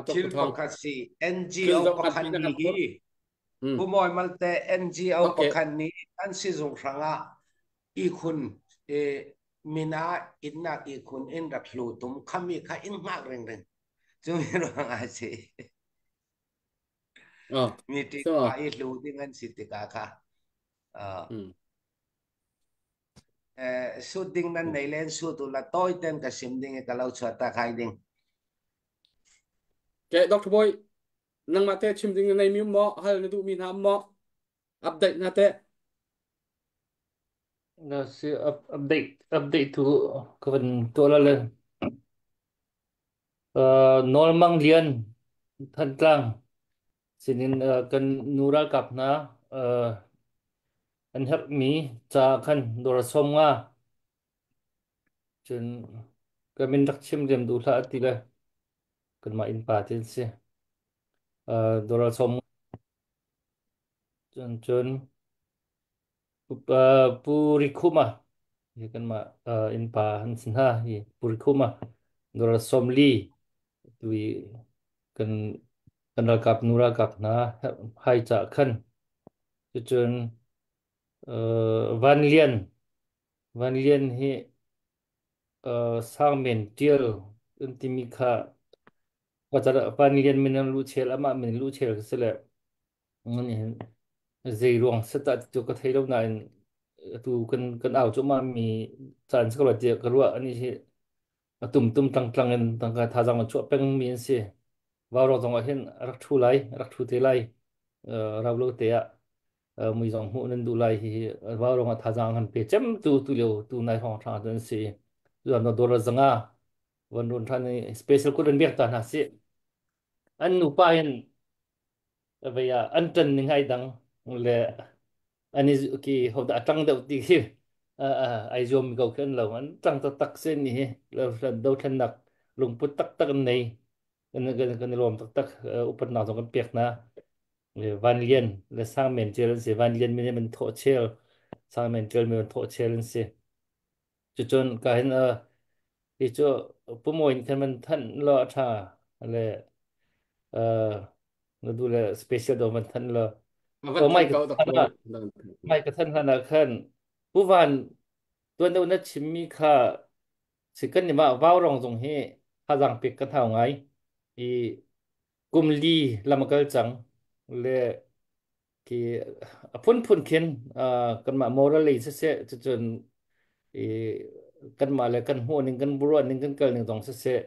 Speaker 5: Thil pakhat si NGO pakhat nih hi Pumawi Malte NGO pakhat nih an sizung hrangah ihkhun min ah innak ihkhun in rak hlu tum khami kha in hngak ringring cu mi ruang ah si meeting pa i hlu ding an si tikah kha Sut ding nan nei len sut u la tawi ten ka sim ding i ka lo chuat ta khai ding.
Speaker 1: Ke Dr. Boy, nangmah te chim ding na nei mi maw hal na duh mi hna maw update na te?
Speaker 7: Na si update update tu ka van tuah la le Nawl Mang Lian Thantlang sinin kan nu ralkap hna an herhmi ca khan dawr 50 cun ka min rak chim riam duh hlah ti le kanmah innpa te an si. Dawr 50 cun cun Pu Rikhuma hi kanmah innpa an si hna hi Pu Rikhuma dawr 40 tui kan kan ralkap nu ralkap hna hai ca khan. Cucun Van Lian Van Lian hi Sangmen Ṭial an timi kha Van Lian min an luchel amah min luchel ka si le zei ruang set ah ti cu ka thei lo nain atu kan kan au cuahmah mi caan si ko lai tiah ka ruah. Ani hi a tum tum tlang tlang in tangka thazaang an chuah peng mi an si. Vaurawng zong ah hin a rak ṭhu lai, a rak ṭhu te lai. Rau lo te ah mui zong hmuh nan duh lai. Hi vaurawng ah thazaang han pe cem tu tu lio tu nai hrawng hrang an si. Zuan no dollar 500 van run than i special kut an biak ta hna si. An nupa hin vei ah an ṭan ning ai dang le an i ki hodah a ṭang deuh ti khi ai zuam ko khi an lo an ṭang taktak se ni hi dothlennak lungput taktak an nei kan kan kan i lawm taktak upatnak zong kan pek hna. Van Lian le Sang Men Ṭial an si. Van Lian min man thawh chel Sang Men Ṭial min thawh chel an si. Cucun ka hin hi cu pumawi khan man thanh lo a ṭha le na du le special do man thanh lo.
Speaker 1: Van
Speaker 7: O mai
Speaker 1: thanh
Speaker 7: ka
Speaker 1: ko
Speaker 7: thanh
Speaker 1: Dr.
Speaker 7: ah
Speaker 1: Boy.
Speaker 7: mai ka thanh hlan ah khan pu Van tuan deuh na chimmi kha si kan nih mah vau rong zong hi thazang pek kan hau ngai i kum li lam a kal cang le khi a phunphun khin kanmah moral lei siseh cucun i kanmah le kan hmuh ning kan ruah ning kan kal ning zong siseh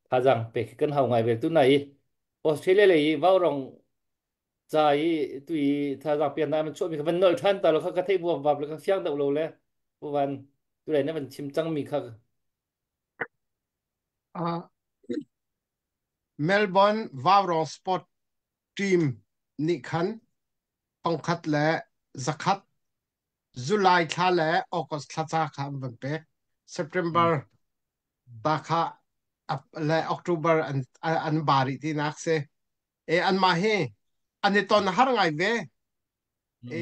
Speaker 7: thazaang pek hi kan hau ngai ve. Tu nai i Australia lei i vaurong ca i tu i thazaang pek na man chuahmi kha van nolh ṭhan ta lo kha ka theih buak vap le ka fiang deuh lo le pu Van tu lei na van chim cangmi kha.
Speaker 4: Melbourne Vaurong Sport Team nih khan 1,100 July thla le August thla ca kha an van pek. September ta kha le October an ba rih tinak si. E anmah hi an i ton har ngai ve. E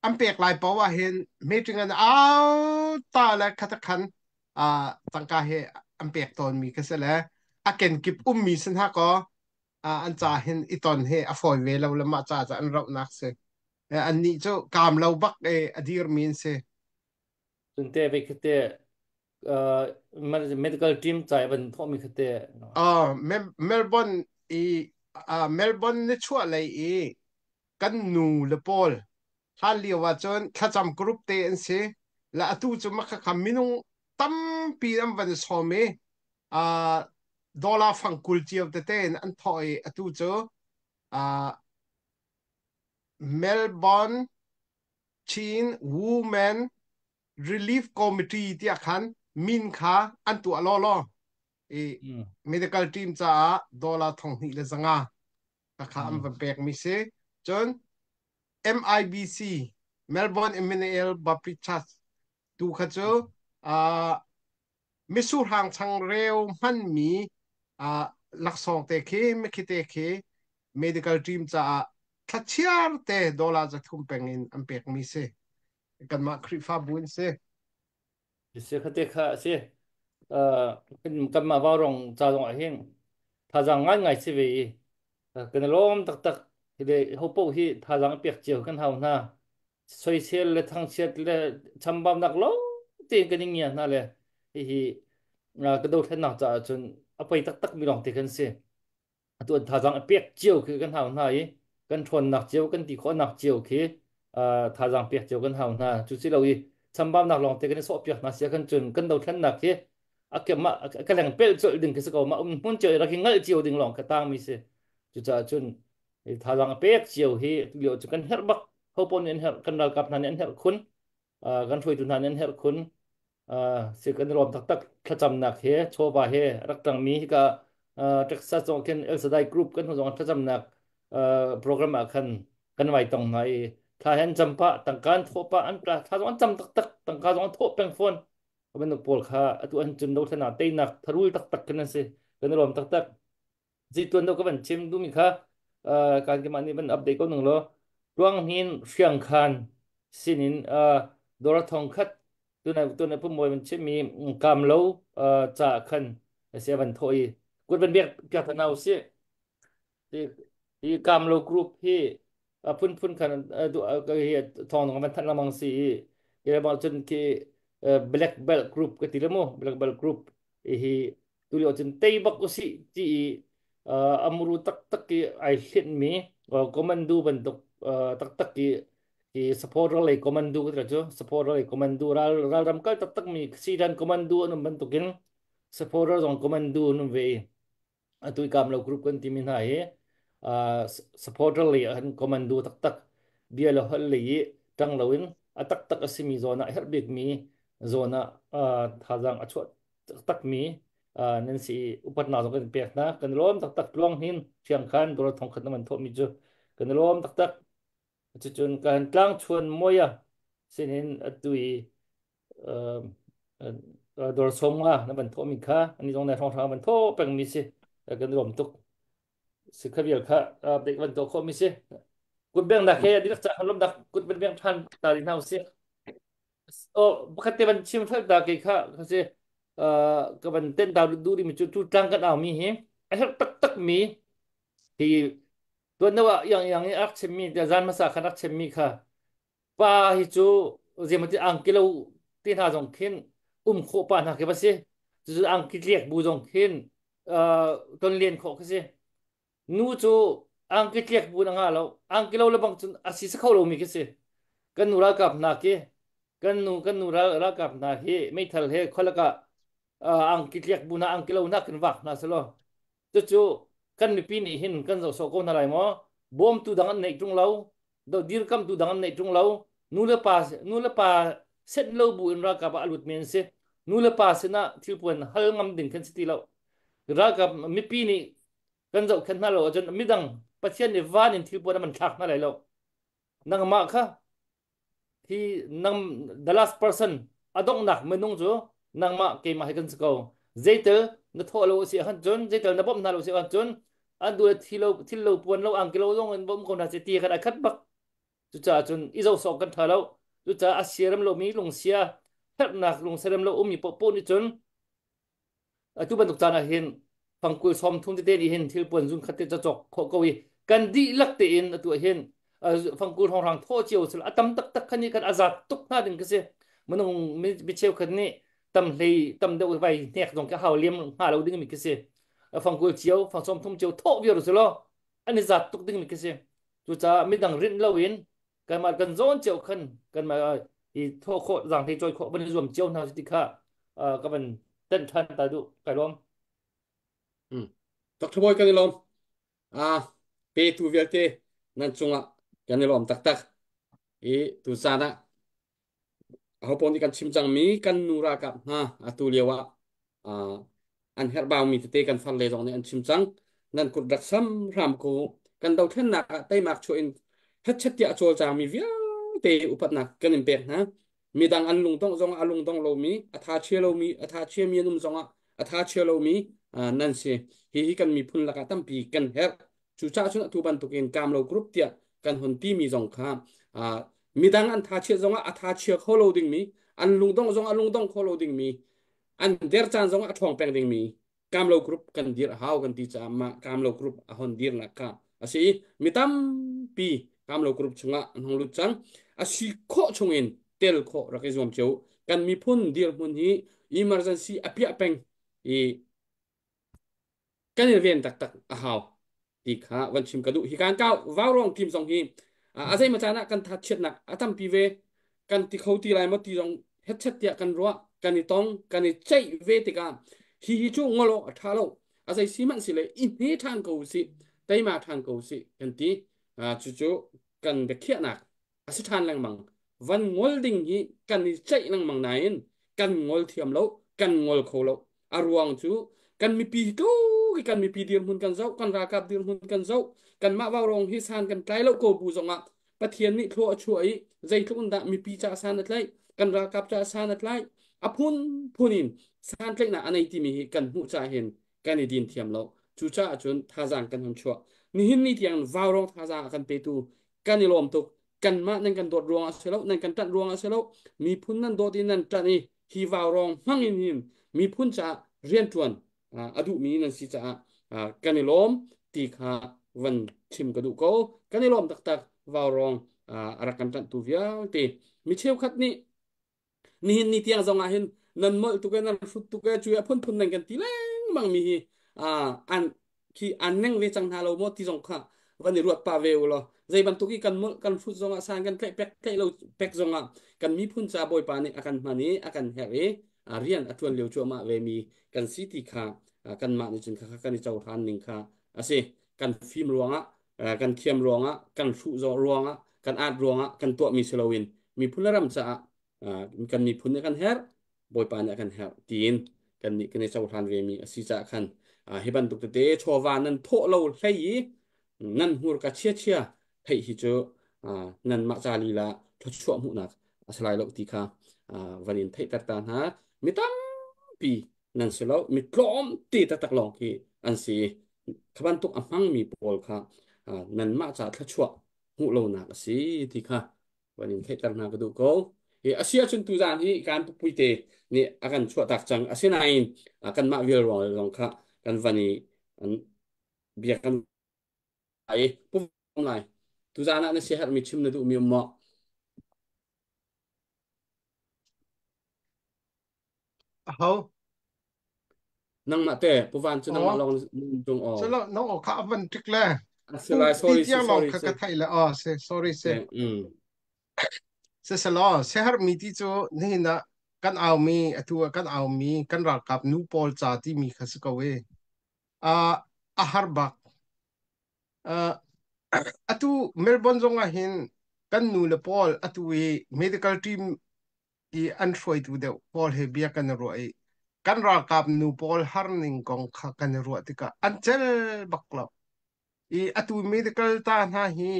Speaker 4: an pek lai paoh ah hin meeting an au ta le khatakhan tangka he an pek tawn mi kha si le a kenkip ummi sin ha ko an ca hin i ton he a fawi ve lo le mah ca ca an rauhnak si. An nih cu kaam lo bak e a dir mi an si.
Speaker 7: Cun te ve khite. Medical team ca van thawhmi kha te.
Speaker 4: Melbourne i Melbourne ni chuah lei i kan nu le pawl hlan lio ah cun thlacam group te an si la atu cu makhakha minung tampi an van sawm i dollar fang kul cio tete in an thawh i atu cu Melbourne Chin Women Relief Committee tiah khan min kha an tuah law law i medical team caah dollar 2500 kha an van pek mi si. Cun MIBC, Melbourne Emmanuel Baptist Church tu kha cu misurhang changreu hmanmi laksawng te khi mikhi te khi medical team caah thlachiar te dollar 300 peng in an pekmi si. Kanmah Khrihfabu in si.
Speaker 7: Si kha te kha si. Kanmah Vaurong ca zong ah hin thazaang ngaingai si ve i kan i lawm taktak. Hi le ho paoh hi thazaang pek cio kan hau hna. Soisel le thangchiat le chambaunak lawng tein kan i ngia hna le hihi ka dothlennak caah cun a poi taktak mi lawng te kan si. Atu an thazaang a pek cio khi kan hau hna i kan ṭhawnnak cio kan ti khawhnak cio khi thazaang pek cio kan hau hna. Cu si lo i chambaunak lawng te kan i sawhpiak hna sia kan cun kan dothlennak hi a kemah ka leng pelh colh ding khi si ko ma um hmun cio i rak i ngalh cio ding lawng kha tang mi si. Cucaah cun thazaang a pek cio hi lio cu kan herh bak. Ho paoh nih an herh, kan ralkap hna nih an herh khun, kan hruaitu hna nih an herh khun. Si kan i lawm taktak. Thlacamnak he chawva he rak ṭangmi hika Texas zong khin El Shaddai Group kan hnu zong thlacamnak program ah khan kan vai tong hna i thla he an cam pah, tangka an thawh pah, an thla zong an cam taktak, tangka zong an thawh peng fawn. Bantuk pawl kha atu an cun dothlennak teinak tharul taktak khin an si. Kan i lawm taktak. Zituan do ka van chim duhmi kha kan keimah nih van update ko nung law tuang hin hriang khan sinin dora thong khat tunai tunai pumoi van chimmi kam lo ca khan sia van tho i kut van biak piak thanau si hi kam lo group hi phun phun khan hi thong nong van than lamang si i ke bang chun ki black belt group ka ti le mu black belt group hi tulio cun tei bak usih ti i amuru taktak i ai hlinhmi commando bantuk taktak i i supporter lei commando ka cu supporter lei commando ral ralram kal taktak mi sidan commando an um bantukin supporter zong commando an um ve i atu i kamlo group kan timi hna hi supporter lei an commando taktak bia le holh lei i tang loin a taktak a simi zawn ah herh bikmi zawn ah thazaang a chuah taktakmi nan si i upatnak zong kan pek hna. Kan i lawm taktak. Tluang hin thiang khan dollar 1000 na man thawhmi cu kan i lawm taktak. Cucun kan tlangchuan moya sinin atu i dollar 50 na van thawhmi kha ani zong nai hrawnghrang van thawh pengmi si. Kan i lawm tuk. Si kha vial kha update van tuah khawhmi si. Kut beng nak he dilak ca khan lawmnak kut ban beng than ta ding hna usih. Oh, pakhat te van chim fel ta ke kha kha si ka van ten ta du ri mi cu tu tlang kan au mi hi a herh taktak mi hi tuan deuh ah yang yang i ak chim mi zan hmasa khan ak chim mi kha pa hi cu zemati angki lo te hna zong khin um khawh pa hna khi va si cu angki tliak bu zong khin ton len khawh khi si. Nu cu angki tliak bu na nga lo, angki lo le bang cun a si kho lomi khi si. Kan nu ralkap hna khi kan nu ralkap hna hi meithal he khualak ah angki tliak bu na angki lo na kan vak hna selaw cucu kan mipi nih hin kan zoh sawh ko hna lai maw? Bawmtu dang an neih ṭung lo, do dirkamtu dang an neih ṭung lo. Nu le pa set lo bu in ralkap ah a lut mi an si. Nu le pa sinah thilpuan hal ngam ding kan si ti lo. Ralkap mipi nih kan zohkhenh hna lo ahcun midang Pathian nih van in thilpuan a man thlak hna lai lo. Nangmah kha hi nang the last person, a donghnak minung cu nangmah keimah hi kan si ko. Zeitel na thawh lo si ahcun cun, zeitel na bawmh hna lo si ahcun, an du thi lo thil lo puan lo angki lo zong in bawm ko hna si ti khan a khat bak. Cucaah cun i zoh sawk kan ṭha lo. Cucaah a siarem lomi lungsia herhnak lungsiarem lo ummi paohpaoh nih cun atu bantuk caan ah hin fangkul 30 tete nih hin thil puan zun khat te cawk khawh ko i kan dihlak tein atu ah hin fangkul hrawnghrang thawh cio sil a tam taktak khan nih kan azat tuk hna ding ka si. Minung mi cheukhat nih Tam hlei tam deuh vai hnek zong ka hau liam hnga lo ding mi khi si. Fangkul cio, fang 30 cio thawh viar su lo. An i zat tuk ding mi khi si. Cucaah midang rinh loin kanmah kan zawn cio khan kanmah i thawh khawh zaang hlei cawi khawh van i zuam cio hna ti kha ka van tenh ṭhan ta duh kai lawm.
Speaker 1: Dr. Boy kan i lawm. Petu vialte nan cungah kan i lawm taktak. I tu caan ah Ahopaoh nih kan chim cangmi kan nu ralkap hna atu lio ah an herhbaumi tete kan farle zong nih an chim cang. Nan kut rak sam hram ko. Kan dothlennak ah teimak chuah in hetchet tiah a cawlcangmi vialte upatnak kan in pek hna. Midang an lungdongh zongah a lungdong lomi, a tha chia lomi, a tha chiami an um zongah a tha chia lomi nan si. Hihi kan miphun lakah tampi kan herh. Cucaah cun atu bantukin Kamlo Group tiah kan hun timi zong kha midang an tha chiat zongah a tha chia kho lo dingmi, an lungdongh zong a lungdong kho lo dingmi, an der caan zongah a ṭhawng peng dingmi Kamlo Group kan dir a hau kan ti caah mah Kamlo Group a hon dirnak kha a si i mi tampi Kamlo Group chungah an hung lut cang. A si khawh chungin tel khawh rak i zuam cio. Kan miphun dirhmun hi emergency a piah peng i kan i ven taktak a hau ti kha van chim ka duh. Hi kan kau vaurawng team zong hi a zei ma caan ah kan thatchiatnak a tampi ve. Kan ti kho ti lai maw ti zong hetchet tiah kan ruah, kan i tong, kan i ceih ve tikah hi hi cu ngol awk a ṭha lo. A zei si hmanh si le i hne ṭhan ko usih, teima ṭhan ko usih kan ti. Cucu kan biakhiahnak a si ṭhan lengmang. Van ngol ding hi kan i ceih lengmang nain kan ngol thiam lo, kan ngol kho lo. A ruang cu kan mipi tu hi kan mipi dirhmun kan zoh, kan ralkap dirhmun kan zoh, kanmah vaurawng hi san kan tlai lo ko bu zongah Pathian nih thlua a chuah i zeitluk in dah mipi caah san a tlaih, kan ralkap caah san a tlaih, a phunphun in santlaihnak a nei timi hi kan hmuh caah hin kan i din thiam lo. Cucaah cun thazaang kan hun chuah. Nihin ni tiang vaurawng thazaang a kan petu kan i lawm tuk. Kanmah nan kan dawt ruangah si lo, nan kan ṭanh ruangah si lo, miphun nan dawt i nan ṭanh i hi vaurawng hmang in hin miphun caah rianṭuan a duhmi nan si caah kan i lawm ti kha van chim ka duh ko. Kan i lawm taktak vaurawng a rak kan ṭanhtu vialte. Mi cheukhat nih nihin ni tiang zong ah hin nan molh tuk e nan hrut tuk e cu a phunphun nan kan ti lengmang mi hi an khi an neng ve cang hna lo maw ti zong kha van i ruat pa ve u law zei bantuk i kan molh kan hrut zong ah san kan tlaih pek tlaih lo pek zong ah kan miphun ca bawipa nih a kan hman i a kan herh i rian a tuan lio cuahmah ve mi kan si ti kha kanmah nih cun kha kan i cohlan ning kha a si. Kan fim ruangah kan thiam ruangah kan hruh zawh ruangah kan at ruangah kan tuahmi si loin miphun le ram caah kan miphun nih kan herh bawipa nih a kan herh tiin kan nih kan i cohlan ve mi a si caah khan hi bantuk tete chawva nan thawh lo hlei i nan hmurka chia chia theih hi cu nanmah ca lila thluachuah hmuhnak a si lai lo ti kha van in theihter ta hna. Mi tampi nan si lo, mi tlawm te taktak lawng khi an si. Kha bantuk a hmangmi pawl kha nanmah ca thluachuah hmuh lonak a si ti kha van in theihter hna ka duh ko. Hi a si ahcun tuzaan hi kan pupuite nih a kan chuahtak cang. Asinain kanmah vial ruang lawng kha kan van i bia kan ai pum lai. Tuzaan ah na siaherhmi chim na duhmi um maw?
Speaker 4: Aho?
Speaker 1: Nangmah te puvan cu nangmah lawng tung aw.
Speaker 4: Salo nang aw kha avan tik le.
Speaker 1: Asilai sorry
Speaker 4: si sorry kha ka thai le aw se sorry se. Se selo se har mi ti cu nihin ah kan au mi atu ah kan au mi kan ralkap nu pawl ca ti mi kha si ko e. A a har bak. Atu Melbourne zong ah hin kan nu le pawl atu i medical team i an hruaitu deuh pawl he bia kan i ruah i kan ralkap nu pawl harning kong kha kan i ruah tikah an cel bak lo. I atu medical ta hna hi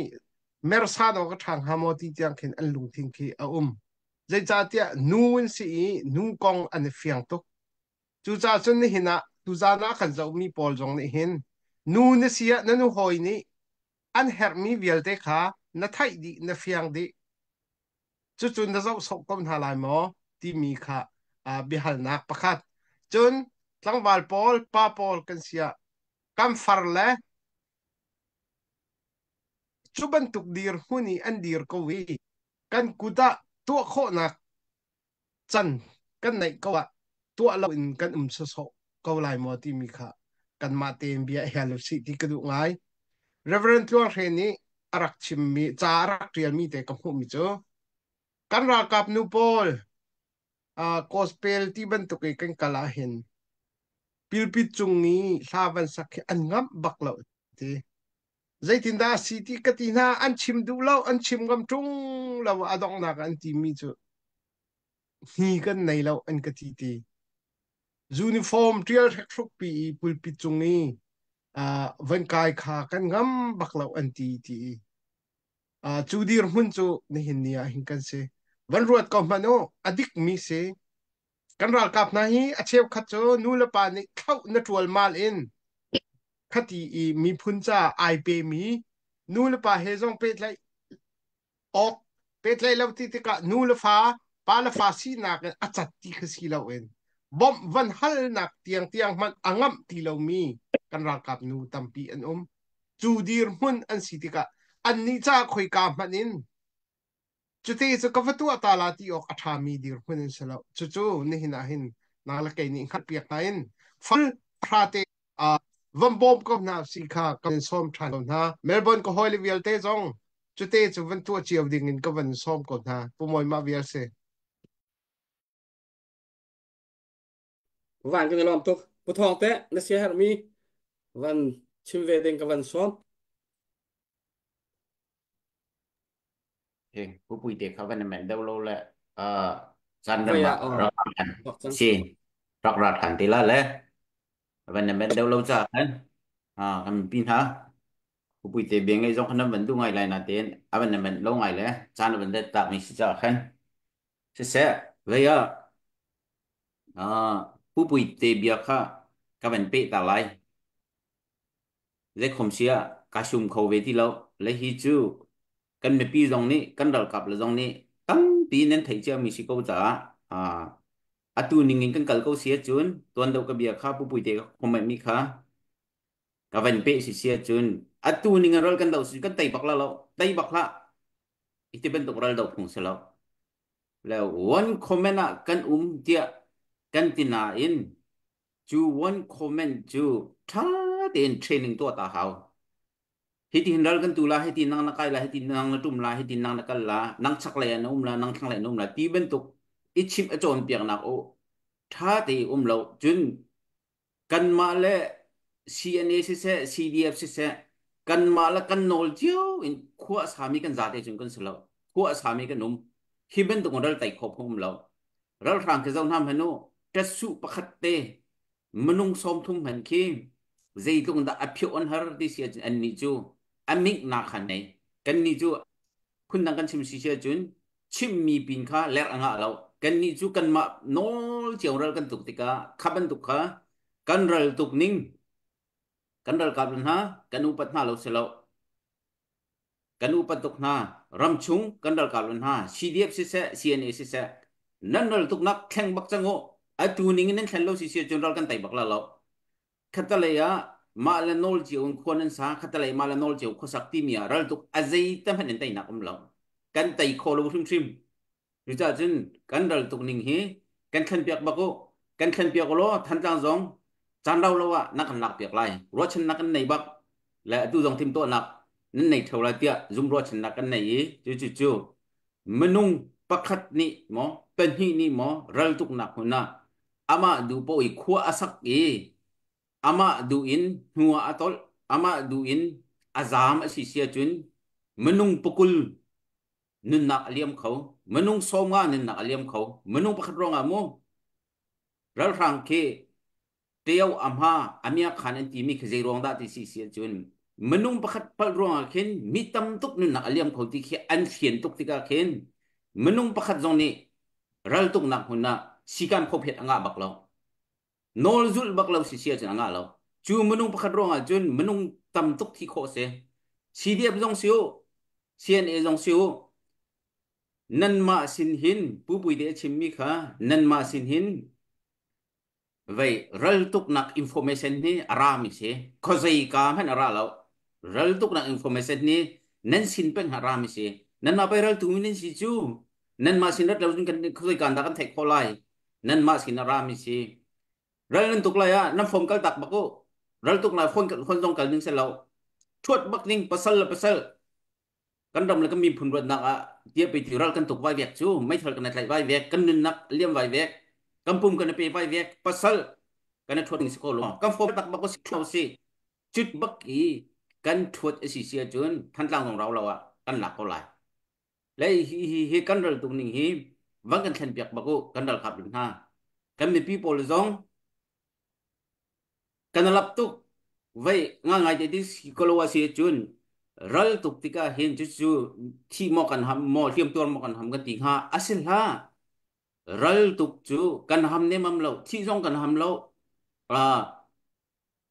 Speaker 4: mersan awk a ṭha hnga maw ti tiang khin an lungthin khi a um. Zeicahtiah nu an si i nu kong an i fiang tuk. Cucaah cun nihin ah tuzaan ah kan zohmi pawl zong nih hin nu na si ah na nu hawi nih an herhmi vialte kha na theih dih na fiang dih. Cucu na zoh sawh ko hna lai maw timi kha biahalnak pakhat. Cun tlangval pawl, pa pawl kan si ah kan far le cu bantuk dirhmun i an dir ko i kan kut ah tuah khawhnak can kan neih ko ah. tuah lo in kan um sawsawh ko lai maw timi kha kanmah tein bia hal usih ti ka duh ngai. Reverend Tluang Hre nih a rak chimmi ca a rak ṭialmi te ka hmuhmi cu kan ralkap nu pawl gospel ti bantuk i kan kal ahhin pilpit cung i hla van sak hi an ngamh bak lo ti. Zeitindah a si ti ka ti hna an chim duh lo an chim ngam ṭung lo a donghnak an timi cu hni kan nei lo an ka ti ti. Uniform ṭial hrekhruk pi i pulpit cung i van kai kha kan ngam bak lo an ti ti i cu dirhmun cu nihin ni ah hin kan si. Van ruat ko hmanh u, a dikmi si. Kan ralkap hna hi a cheukhat cu nu le pa nih thlauh na ṭualmal in khati i miphun caah ai pemi nu le pa he zong pehtlaih awk pehtlaih lo ti tikah nu le fa pa le fa sinak in a cat ti kha si loin bawmh van halnak tiangtiang hmanh a ngamh ti lomi kan ralkap nu tampi an um. Cu dirhmun an si tikah annih caah khoika hmanh in Cuti cu ka va tuah ta la ti awk a ṭhami dirhmun in si lo. Cucu nihin ah hin nang le kei nih hngalhpiak hna in fal hrate van bawm ko hna si kha ka van sawm ṭhan ko hna. Melbourne ka hawile vialte zong cute cu van tuah cio ding in ka van sawm ko hna. Pu Mawi mah vial si.
Speaker 1: Van kan i lawm tuk. Pu Thawng teh na sia herhmi van chim ve ding ka van sawm.
Speaker 6: Pu Pui te kha van men deuh lo le caan
Speaker 1: Voi
Speaker 6: ram
Speaker 1: ah
Speaker 6: ah rak than
Speaker 1: bak cang.
Speaker 6: si rak ra than ti la le van men deuh lo ca khan kan pi hna Pu Pui te bia ngei zong khan van du ngai lai na ten a van men lo ngai le caan van det tak mi si ca khan siseh vei ah Pu Pui te bia kha ka van pe ta lai Zeikhom si ah kaa sum kho ve ti lo. Le hi cu kan mipi zong nih kan ralkap le zong nih tampi nan theih ciami si ko caah atu ning in kan kal ko si ahcun tuan deuh ka bia kha pupui te ka comment mi kha ka van peh si si ahcun atu ning in ral kan doh si kan tei bak la lo tei bak hlah iti bantuk ral doh phung si lo le one comment ah kan um tiah kan ti nain Cu one comment cu ṭha tein training tuah ta hau. Hitihin ral kan tu la, hiti nang na kai la, hiti nang na ṭum la, hiti nang na kal la, nang chaklei ah na um la, nang thlanglei ah na um la ti bantuk i chimh a cawnpiaknak u ṭha tein um lo. Cun kanmah le CNA siseh, CDF siseh, kanmah le kan nawl cio in khua a sami kan zate cun kan si lo. Khua a sami kan um. Hi bantuk in ral tei khawh phung um lo. Ralhrang khi zoh hna hmanh u, ṭetsuh pakhat te minung 30 hmanh khi zeitluk in dah a phioh an har ti si ahcun annih cu a minghnak kha nei. Kannih cu phundang kan chim si si ahcun chimmi pin kha lerh a ngah lo. Kannih cu kanmah nawl cio ral kan tuk tikah kha bantuk kha kan ral tuk ning kan ralkap hna kan upat hna lo si lo. Kan upat tuk hna. Ramchung kan ralkap le hna CDF siseh, CNA siseh, nan ral tuknak thleng bak cang u. Atu ning in nan thlen lo si si cun ral kan tei bak la lo. Khatalei ah mah le nawl cio in khua nan sa, khatalei mah le nawl cio khuasak timi ah ral tuk a zei te hmanh in teinak um lo. Kan tei kho lo hrimhrim. Cucaah cun kan ral tuk ning hi kan thlenpiak bak u. Kan thlenpiak u law Thantlang zong caan rau lo ah na kan lakpiak lai. Ruahchannak kan nei bak le atu zong timhtuahnak nan nei theo lai tiah zum ruahchannak kan nei i cu cu cu minung pakhat nih maw pahnih nih maw ral tuknak hmun ah amah duh paoh i khua a sak i amah duh in hnu ah a tolh amah duh in a zaam a si si ahcun minung pakul nunnak a liam kho minung 50 nunnak a liam kho minung pakhat ruangah mu ralhrang khi teo amha amia khan an timi khi zei ruang dah ti si si ahcun minung pakhat palh ruangah khin mi tam tuk nunnak a liam kho ti khi an fian tuk tikah khin minung pakhat zong nih ral tuknak hmun ah sikan phophet a ngah bak lo nawl zulh bak lo si si ahcun a ngah lo cu minung pakhat ruangah cun minung tam tuk thi khawh si CDF zong si u CNA zong si u nanmah sin hin pupui te a chimmi kha nanmah sin hin vei ral tuknak information hi a rami si khawzei ka hmanh a ra lo ral tuknak information hi nan sin peng a rami si nanmah pei ral tu mi nan si cu nanmah sin rat lo cun kan khawzei kan dah kan theih khawh lai. Nan mah sin a rami si. Ral nan tuk lai ah nan fom kal tak bak u. Ral tuk lai phone phone zong kal ning se lo. Thuat bak ning pasal le pasal kan ram le kan miphun ruatnak ah tia pe ti ral kan tuk vai vek cu meithal kan tlaih vai vek kan nunnak liam vai vek kan pum kan pe vai vek pasal kan thuat ning si ko lo kan fom tak bak si si cut bak i kan thuat a si si ahcun Thantlang zong rau lo ah kan lak ko lai. Le hi hi hi kan ral tuk ning hi van kan thlen piak bak u kan ralkap ding hna. Kan mipi pawl zong kan lap tuk vei nga ngai te ti si ko lo a si cun ral tuk tikah hin cu cu thi maw kan ham maw hliam tuar maw kan ham kan ti hnga a si hlah. Ral tuk cu kan ham nemam lo thi zong kan ham lo.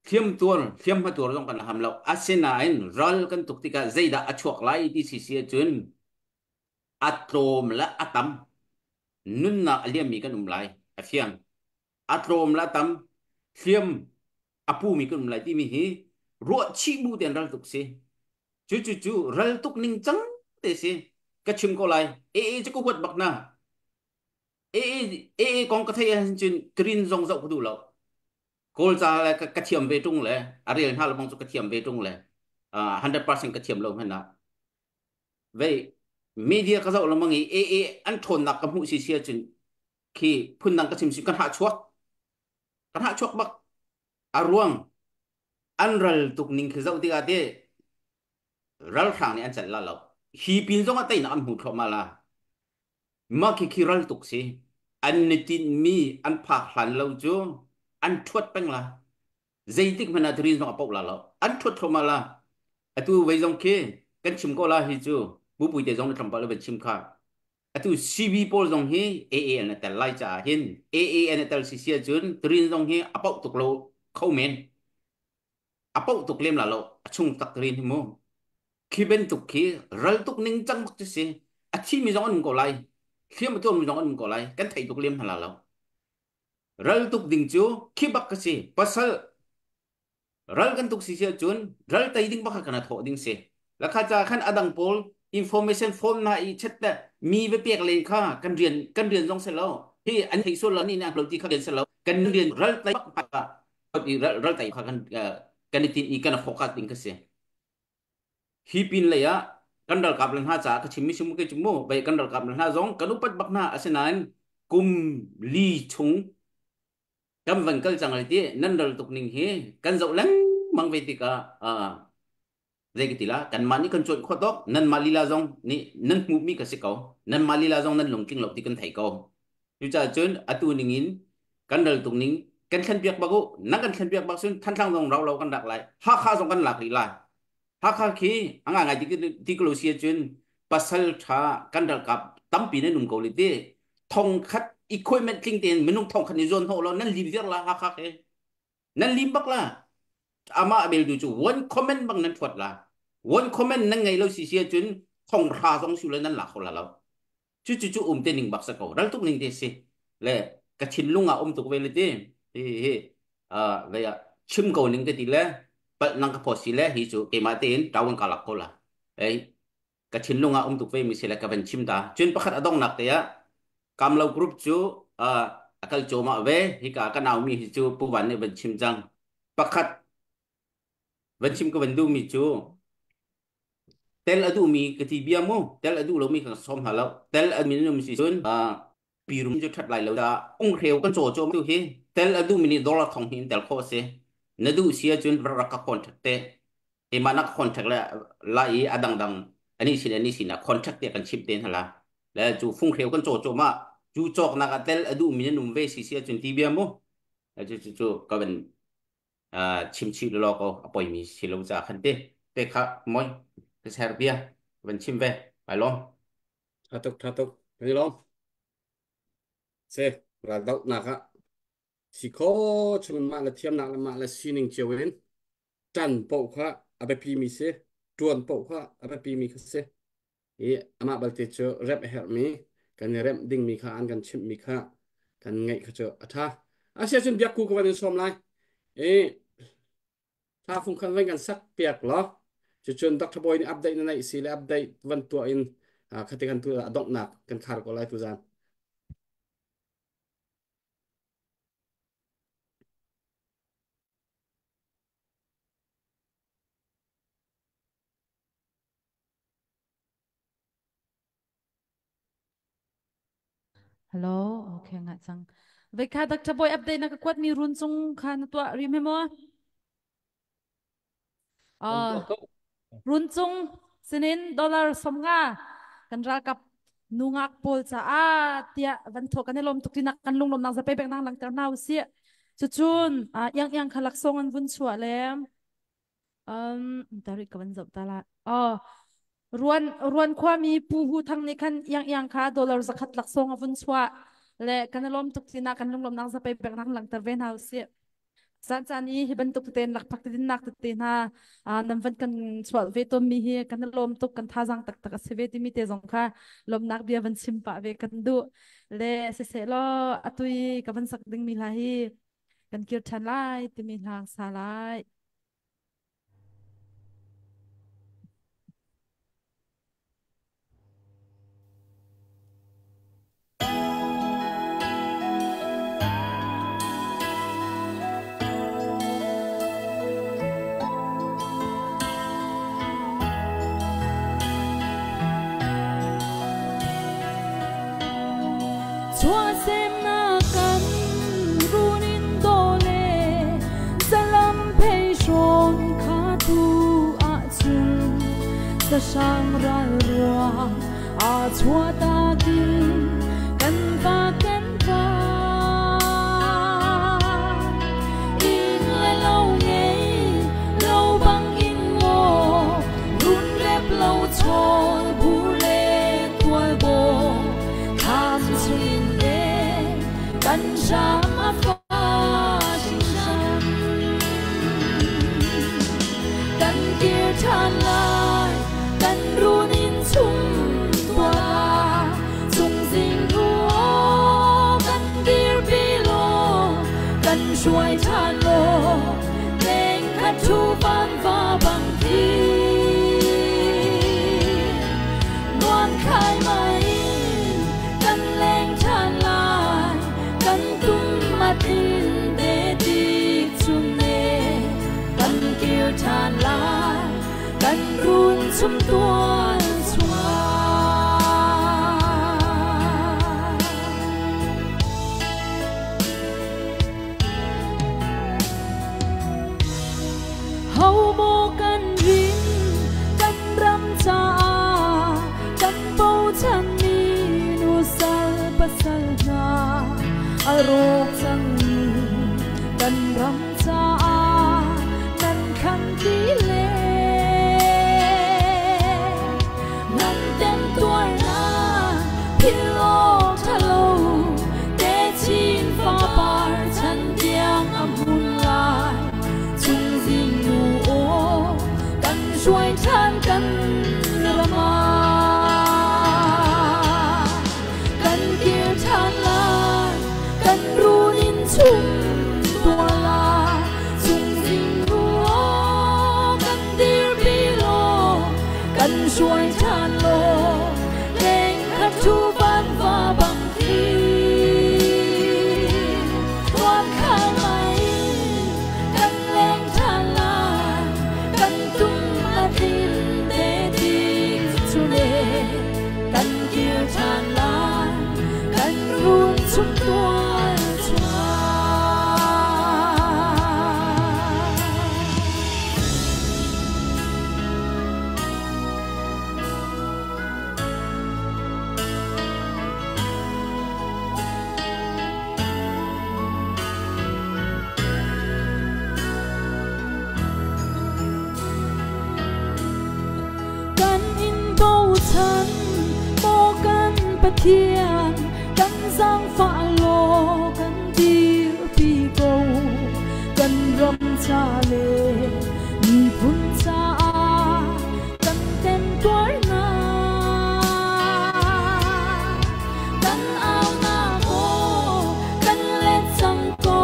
Speaker 6: Hliamtuar, hliamhma tuar zong kan ham lo. Asinain ral kan tuk tikah zeidah a chuak lai ti si si ahcun a tlawm le a tam nunnak a liammi kan um lai. A fiang. A tlawm le a tam hliam a pumi kan um lai timi hi ruah chih bu tein ral tuk si. Cu cu cu ral tuk ning cang te si. Ka chim ko lai. AA cu ka huat bak na. AA AA kong ka theih ahcun cun green zong zoh ka duh lo. Kawl ca le ka thiam ve ṭung le a rel hna lengmang cu ka thiam ve ṭung le 100% ka thiam lo hmanh ah vei media ka zoh lengmang i AA an ṭhawnnak ka hmuh si si ahcun khi phundang ka chim si kan hah chuak kan hah chuak bak a ruang an ral tuk ning khi zoh tikah te ralhrang nih an celh la lo hi pin zong ah teinak an hmu thluahmah la Mah khikhi ral tuk si. An ni tinhmi an phak hlan lo cu an ṭhuat peng la. Zeitik hmanh ah tirin zong a poh la lo. An ṭhuat thluahmah la. Atu vei zong khi kan chim ko la hi cu bupui te zong na tlawmpal van chim kha. Atu CB pawl zong hi AA an tel lai caah hin AA an tel si si ahcun tirin zong hi a poh tuk lo kho men. A poh tuk lem la lo. A chung tak tirin hi mu. Khi bantuk khi ral tuk ning cang bak cu si. A thimi zong an um ko lai. Hliam a tuarmi zong an um ko lai. Kan thei tuk lem hna la lo. Ral tuk ding cu khi bak ka si. Pasal ral kan tuk si si ahcun ral tei ding bak kha kana thawh ding si. Lakha ca khan adang pawl information form na i chat te mi va pek len kha kan rian kan rian zong se lo. Hi an thei sual lo ni na lo ti kha rian se lo. Kan rian ral tei bak kha ral tei kha kan kan i tin i kan focus ding ka si. Hi pin lei ah kan ralkap le hna caah ka chimmi si mu ke cu mu vei kan ralkap le hna zong kan upat bak hna asinain kum li chung kan van kal cang lai ti nan ral tuk ning hi kan zoh lengmang ve tikah zei ka ti la kanmah nih kan cuanh khawh tawk nanmah lila zong nih nan hmuhmi ka si ko nanmah lila zong nan lungtling lo ti kan thei ko Cucaah cun atu ning in kan ral tuk ning kan thlenpiak bak u. Nan kan thlenpiak bak cun Thantlang zong rau lo kan rak lai. Hakha zong kan lak rih lai. Hakha khi a ngai ti ti ko lo si ahcun pasal tha kan ralkap tampi nan um ko le ti. Thong khat equipment tling tein minung thong khat ni zawn hnawh lo nan lim viar la Hakha khi. Nan lim bak la. Amah bel tu cu one comment bang nan thuat la. One comment nan ngei lo si si ahcun thong hra zong su le nan lak kho la lo. Cu cu cu um te ning bak sa ko ral tuk ning te si le ka thinlung ah um tuk ve le ti hi hi ve ah chim ko ning te ti le palh nang ka pho si le hi cu keimah tein tawan ka lak ko la ei ka thinlung ah um tuk ve mi si le ka van chim ta cun pakhat adong nak te ah kamlo group cu akal choma ve hi ka ka nau mi hi cu pu van nih van chim cang pakhat van chim ka van du mi cu Tel a duhmi ka ti bia mu. Tel a duh lomi ka sawm hna lo. Tel a min um si cun pirum cu ṭhat lai lo dah. Unghreu kan caw cawm tu hi tel a duhmi nih dollar thong hin tel khawh a si. Na duh si ahcun rak rak ka contact te. Keimah na ka contact le la i a dangdang ani sin ani sinah contact te kan chimh te hna la. Le cu funghreu kan caw cawm ah cu cawknak ah tel a duhmi nan um ve si si ahcun ti bia mu. Cu cu cu ka van chim chih law ko a poimi si lo ca khan te te kha moi ka ser bia van chim ve ai lom.
Speaker 1: Tha tuk tha tuk ni lom se ral dau nak ah si kho chung mah le thiam nak le mah le sining cio in tan po kha a biapi mi si tuan po kha a biapi mi kha si i amah balte cu rep a herhmi kan i remh dingmi kha an kan chimhmi kha kan ngaih kha cu a ṭha. Asiahcun biakku ka van in sawm lai. I hla fung khan van kan sak piak law cucun Dr. Boy nih update na neih si le update van tuah in khati kan tu a donghnak kan khar ko lai tuzan.
Speaker 3: Hello, okay nga cang. Veikha Dr. Boy update na ka kuat mi run cung kha na tuah rim he maw?
Speaker 7: Kan tuah ko.
Speaker 3: Run cung sinin dollar 50 kan ralkap nungak pawl caah tiah van thawk kan i lawm tuk tinak kan lunglawmnak zapei pek nang langter hna usih. Cucun iang iang kha laksawng an vun chuah le tarik ka van zoh ta la. Oh, Ruan Ruan khuami Pu Hu Thang nih khan iang iang kha dollar 100 laksawng a vun chuah le kan i lawm tuk tinak kan lunglawmnak zapei pek nang langter ve hna usih. Caan caan i hi bantuk tein lakphak dinnak tete hna nan van kan chuah ve tawnmi hi kan i lawm tuk, kan thazaang taktak a si ve timi te zong kha lawmnak bia van chim pah ve kan duh. Le siseh law atu i ka van sak dingmi hla hi kan kir ṭhan lai timi hla sa lai. Chuahsemnak kan run in daw le zalam phei hrawn kha tu ahcun sahrang ral ruang aa chuahtak in kan va kan va. Inn le lo ngei lo bang in maw run rep lo chawl bur le tual bo thlam chungin le kan hram a fa hringhran. Kan kir ṭhan lai, kan run in chung tuah chung zing ruo kan dirpi law kan hruai ṭhan law leng khat thu van va bang thi nuan khai mai kan leng ṭhan lai, kan tum matin te tik chun ne kan kir ṭhan lai, kan run chum tual chungah. Ho maw kan rin kan ram caah kan bochanmi nusal pasal hna a rawk cangmi kan ram caah nan khan ti le nan temtuarnak philh awk ṭha lo techin fapar chan tiang a hmun lai. Chungzing nu aw kan hruai ṭhan kan ram ah kan kir ṭhan lai, kan run in chung tuah lai. Chungzing nu aw kan dirpi law kan hruai ṭhan law leng khat thu van va bang thi tuan khai mai kan leng ṭhan lai, kan tum a thin te tik chune kan kir ṭhan lai, kan run chung tual chungah. Kan in bochan maw kan Pathian, kan zaangfah law kan dirpi ko, kan ram ca le miphun caah kan temtuarnak kan aunak aw kan let cang ko,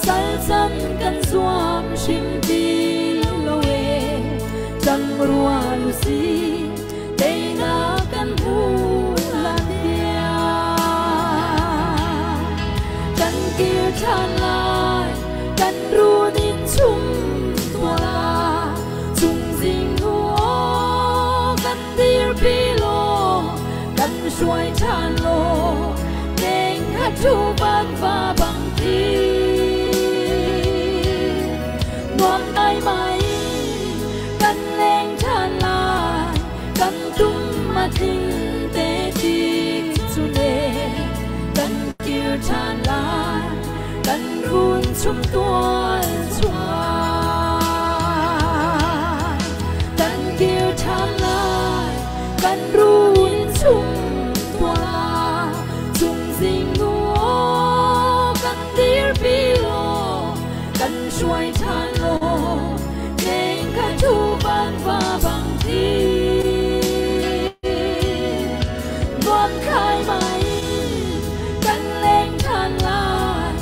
Speaker 3: sal can kan zuam hrim ti lo e cang rual si teinak kan hmu lan tiang kan kir ṭhan lai, kan run in chung tuah chung zing nu aw kan dirpi law kan hruai ṭhan law
Speaker 8: thu van va bang ti nuam ngai mai kan leng than lai kan tum ma tling te tik chu le kan kir than lai kan run chung tual chuai kan kir than lai kan run chung tual chung zing nu kan dir pi lo kan hruai than lo neng kha thu van va bang ti nuam khai mai kan leng than lai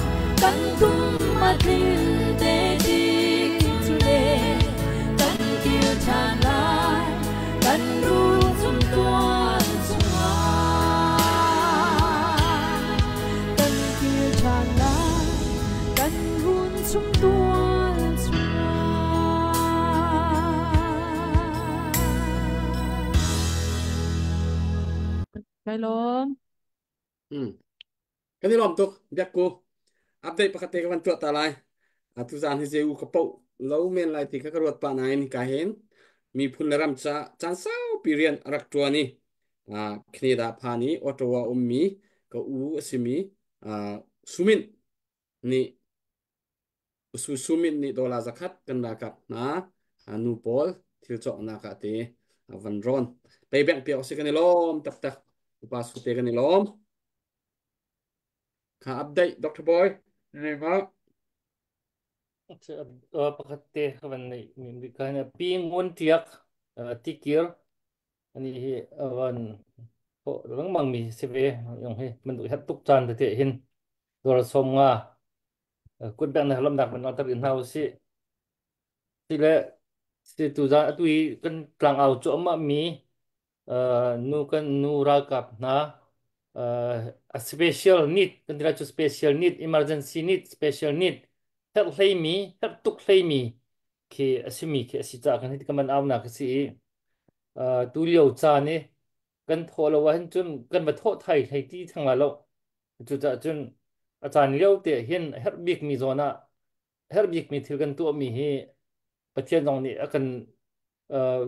Speaker 8: kan tum ma tlin te tik chu le kan kir than lai kan run chung tual chuai kan kir than lai kan run chung tual chuai.
Speaker 3: Kai lawm.
Speaker 1: Kan i lawm tuk biak ku update pakhat te ka van tuah ta lai. Atu zan hi zeu ka poh lo men lai ti kha ka ruat pa nain ka hin miphun le ram ca caan saupi rian a rak tuan i Canada phan i Ottawa ummi ka u a simi Sumin nih Su Sumin nih dollar 100 kan ralkap hna nu pawl thil cawknak ah te van rawn payback piak si kan i lawm taktak upa su te kan i lawm kha update Dr. Boy nei ma.
Speaker 7: Pakhat te ka van nei mi ka na pi ngun tiak tikir ani hi van ko lengmang mi si ve yong hi man du hat tuk chan te hin dor som nga kut bang na lam dak man tar in hau si si le si tu za atu hi kan tlang au chu ma mi nu kan nu ralkap hna a special need kan tila chu special need emergency need special need herh hlei mi herh tuk hlei mi khi asimi khi asi ca kan hi kan man au na ka si i tu lio ca ni kan thawh lo ahhin cun kan va thawh thai hlei ti thang la lo cucaah cun a caan lio te hin herh bik mi zawn ah herh bik mi thil kan tuah mi hi Pathian zong nih a kan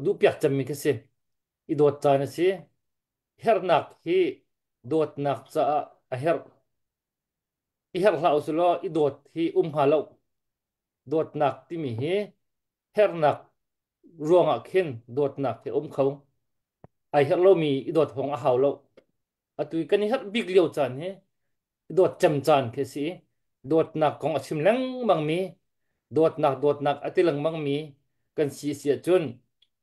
Speaker 7: duhpiak cemmi khi si. I dawt caan a si. Herhnak hi dawtnak caah a herh. I herh hlah usulaw i dawt hi um hnga lo. Dawtnak timi hi herhnak ruangah khin dawtnak hi um kho. Ai herh lomi i dawt hong a hau lo. Atu kan i herh bik lio caan hi dawt cem caan khi a si. Dawtnak kong a chim lengmang mi, dawtnak dawtnak a ti lengmang mi kan si si ahcun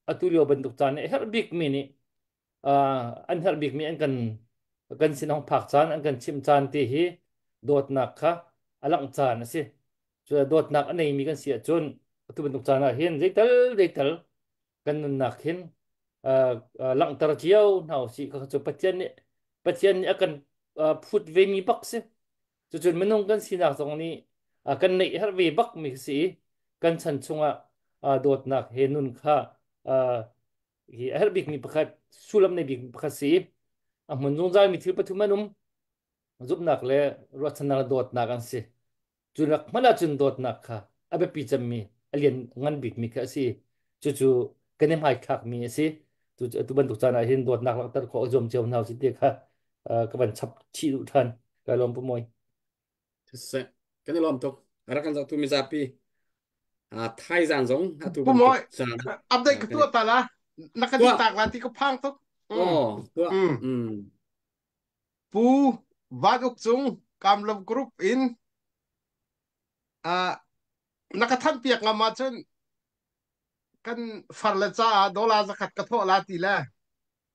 Speaker 7: atu lio bantuk caan i herh bik mi nih an herh bik mi an kan kan sin hong phak caan an kan chimh caan te hi dawtnak kha a langh caan a si. Cu dawtnak a nei mi kan si ahcun atu bantuk caan ah hin zeital zeital kan nunnak hin langhter cio hna usih ka cu Pathian nih a kan phut ve mi bak si. Cucun minung kan sinak zong nih kan neih herh ve bak mi si i kan chan chungah dawtnak he nun kha hi a herh bik mi pakhat sullam nei bik mi pakhat si. A hmun zungzal mi thil pathum an um: zumhnak le ruahchannak le dawtnak an si. Cu nak hmanh ahcun dawtnak kha a biapi cemmi a lian ngan bikmi kha a si. Cucu kan i hmaithlakmi a si. Cu atu bantuk caan ah hin dawtnak langhter khawh zuam cio hna usih ti kha ka van chap chih duh ṭhan. Ka lawm Pu Mawi.
Speaker 1: Siseh, kan i lawm tuk. A rak kan zohtu mizapi thaizang zong atu
Speaker 4: Pu
Speaker 1: bantuk
Speaker 4: Mawi,
Speaker 1: caan
Speaker 4: update ka
Speaker 1: kan i
Speaker 4: tuah ta la. Na ka
Speaker 1: tuah.
Speaker 4: tak la ti ka phang tuk.
Speaker 1: Oh, tuah.
Speaker 4: Pu Van Uk Cung Kamlam Group in uh, na ka thanh piak ngam ahcun kan far le caah dollar 100 ka thawh la ti le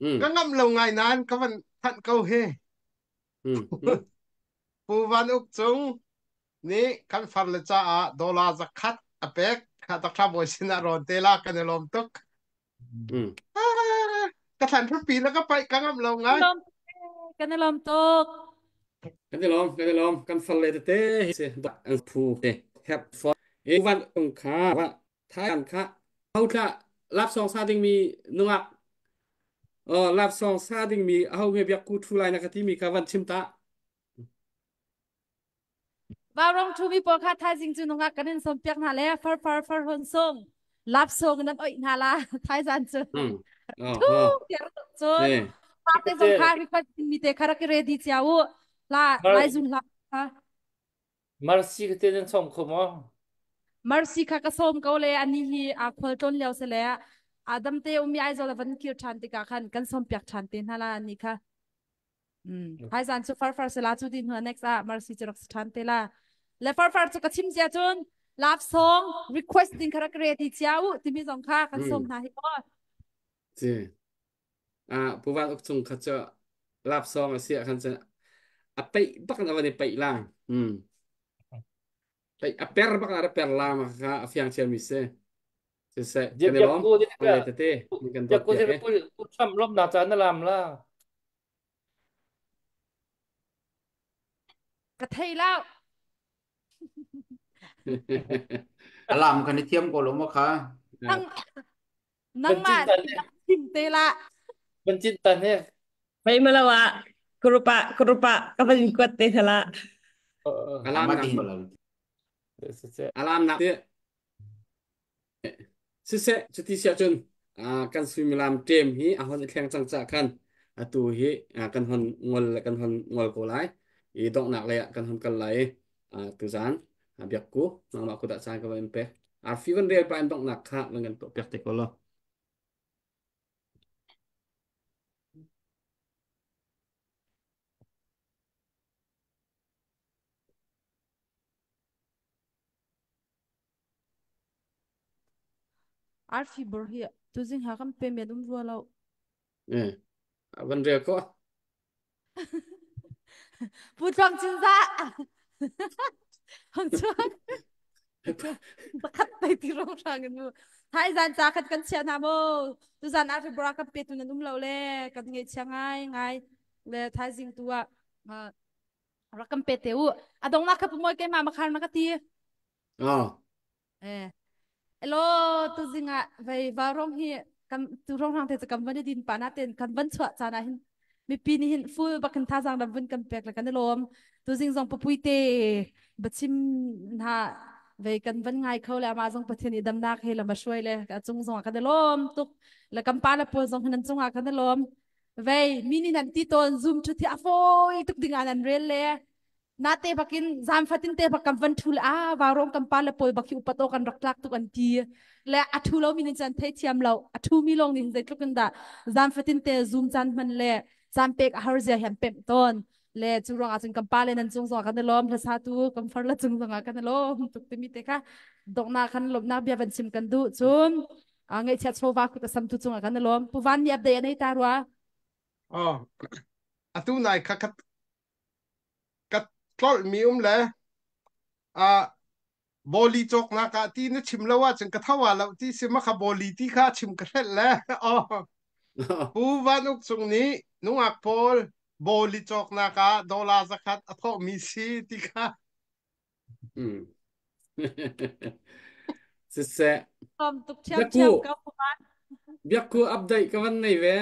Speaker 4: ka ngam lo ngai nain ka van thanh ko hi. Pu Van Uk Cung nih kan far le caah dollar 100 a pek. Kha takthla bawi sinah rawn te la kan i lawm tuk. Ka thlan pi na ka paih ka ngam lo ngai.
Speaker 3: Kan i lawm tuk.
Speaker 1: Kan i lawm, kan i lawm. Kan far le tete hi si an phu te hep fo. E van ung kha wa thai an kha ho thla lap song sa ding mi nungak lap song sa ding mi ho me biak ku thu lai na ka ti mi kha van chim ta.
Speaker 3: Vaurong ṭhumi pawl kha thaizing cu nungak kan in sawmpiak hna le far far far hon sung lap sung nan oih hna la thaizan cu.
Speaker 1: Hmm. Oh,
Speaker 3: Thu
Speaker 1: oh.
Speaker 3: tiar cun
Speaker 1: Eh.
Speaker 3: pa te zong kha request mi te kha rak i ready cia u. La lai zun hla kha.
Speaker 7: Marcy ka te nan sawm kho maw?
Speaker 3: Mercy kha ka sawm ko le ani hi a khual tlawn lio se le Adam te umi Aizawl a van kir ṭhan tikah khan kan sawm piak ṭhan te hna la ani kha. Hai zan cu farfar se la cu ti hnu next ah Mercy cu rak si ṭhan te la. Le farfar cu ka chim cia cun love song request ding kha rak ready cia u timi zong kha kan sawm hna hi maw.
Speaker 1: Si. Ah Puvan uk cung kha cu love song a si ah khan cun a peih bak in a van i peih la. Peih a per bak a per la ma kha a fiang cia mi si. Siseh kan i
Speaker 7: Biak
Speaker 1: lawm.
Speaker 7: ku te
Speaker 1: Le tete ni kan
Speaker 7: biak
Speaker 1: dawt
Speaker 7: ku
Speaker 1: piak
Speaker 7: te
Speaker 1: e.
Speaker 7: pu pu Trump lom na cha na lam la.
Speaker 3: Ka thei lo.
Speaker 6: Alam kan i thiam ko lo ma kha.
Speaker 3: Nang nangmah chim te la.
Speaker 7: Ban cin tan he.
Speaker 2: Mei malawa kurupa kurupa ka van kuat te thala.
Speaker 1: Alam nak alam nak Siseh, cuti siah cun kan suimilam ṭem hi a hon i thleng cang caah khan atu hi kan hon ngol le kan hon ngol ko lai. I donghnak lei ah kan hon kal lai i tuzaan biakku nangmah kut ah caan ka van in pek. Arfi van rel pah in donghnak kha van kan tuah piak te ko law.
Speaker 3: Arfi bor hi tuzing ha kan pe men um rua lo.
Speaker 1: Eh, van rel ko.
Speaker 3: Pu Tluang Cin za. Hong chuak. Pakhat te ti rong rang in mu. Thai zan ca khat kan chia na mo. Tu zan arfi bora kan pe tu nan um lo le kan ngei chia ngai ngai le thaizing tu ah rak kan pe te u. Adong na kha pu moi ke ma makhar na ka ti.
Speaker 1: Ah.
Speaker 3: Eh. Elo tu zingah vei vaurong hi kan tu rong rang te cu kan van i din pa na ten kan van chuah caan ah hin mipi nih hin full bakin thazang ram vun kan pek le kan i lawm tu zing zong papui te bachim na vei kan van ngai kho le ama zong pathian i damnak he lama hruai le ka cung zong ah kan i lawm tuk le kan pa le pawl zong hin an cungah kan i lawm vei mi nih nan ti tawn zoom thu thi a fawi tuk ding ah nan rel le Na te bakin zan fatin te bak kan van thu le a vaurawng kan pa le pawl bak hi upat awk an rak tlak tuk an ti le a thu lo mi nih cun thei thiam lo a thu mi lawng nih zeitluk in dah zan fatin te zoom caan hman le caan pek a har zia hian pemh tawn le cu ruang ah cun kan pa le nan cung zong ah kan i lawm hlasa tu kan far le cung zong ah kan i lawm tuk timi te kha donghnak khan lawmhnak bia van chim kan duh cun ngaihchiat chawva kut a sam tu cung ah kan i lawm pu van nih update anei ta rua
Speaker 4: Oh, atu nai kha ka ka tlolhmi um le ah bawli cawknak ah ti na chim lo ahcun ka tho ah lo ti si ma kha bawli ti kha chim ka hrelh le oh Pu Van Uk Cung nih nungak pawl bawli cawknak ah dollar zakhat a thawhmi si ti kha
Speaker 1: Siseh.
Speaker 3: Tom tuk ṭhiamṭhiam ko Van.
Speaker 1: Biakku update ka van nei ve.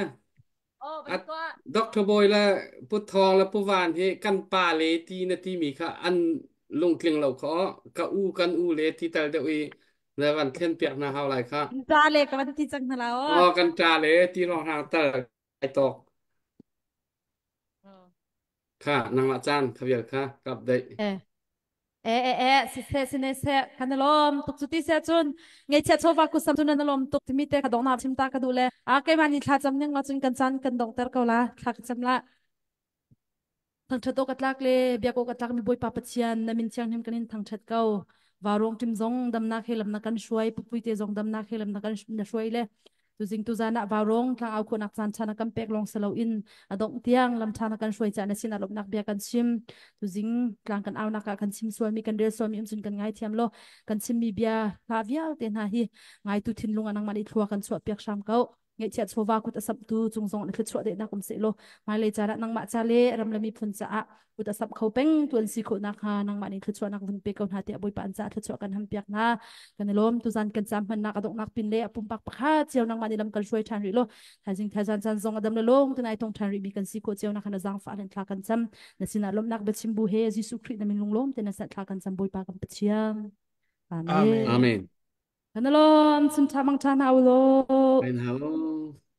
Speaker 3: Oh, van tuah.
Speaker 1: Dr. Boy le Pu Thawng le Pu Van hi kan pa le ti na ti mi kha an lungtling lo kha ka u kan u le ti tal deuh i na van thlen piak hna hau lai kha.
Speaker 3: Ta le ka van ti cang hna la o.
Speaker 1: Oh, kan ta le ti rong hang tal ai tok. Kha nangmah caan kha vial kha ka update.
Speaker 3: Eh. E e e si se sine se kan lom tuk cu ti se cun ngeichia chawva ku sam cun na lom tuk timi te ka dong na chim ta ka duh le a keimah ni thla cam ning lo cun kan caan kan dong ter ko la thla ka cam la Thangṭhat awk a tlak le biak awk a tlakmi Bawipa Pathian na min thianghlim kan in thangṭhat ko. Vauruang ṭim zong damnak he lam na kan hruai, pupuite zong damnak he lam na kan na hruai le tuzing tuzan ah vauruang tlangau khawhnak caan ṭha na kan pek lawng si loin a dongh tiang lam ṭha na kan hruai caah na sinah lawmhnak bia kan chim. Tuzing tlang kan aunak ah kan chim sualmi kan rel sualmi um cun kan ngaithiam law kan chimmi bia hla vialte hna hi ngaitu thinlung ah nangmah nih thlua kan chuah piak hram ko. Ngeihchiah chawva kut a samhtu cung zong na thluachuah dehnak um seh law hmailei caan ah nangmah ca le ram le miphun caah kut a samh kho peng tu an si khawh nakhnga nangmah nih thluachuahnak vun pe ko hna tiah Bawipa an caah thluachuah kan hampiak hna. Kan i lawm. Tuzan kan caam hmannak a donghnak pin le a pumpak pakhat cio nangmah nih lam kan hruai ṭhan rih law thaizing thaizan caan zong a dam le lawng te nai tong ṭhan rih mi kan si khawh cio nak na zaangfah len thla kan cam. Na sinah lawmhnak biachim bu he Jesuh Khrih na min lunglawm te na thla kan cam Bawipa kan Pathian. Amen.
Speaker 1: Amen.
Speaker 3: Kan i lawm. Chun ṭha mang ṭha hna u law.
Speaker 1: Amen.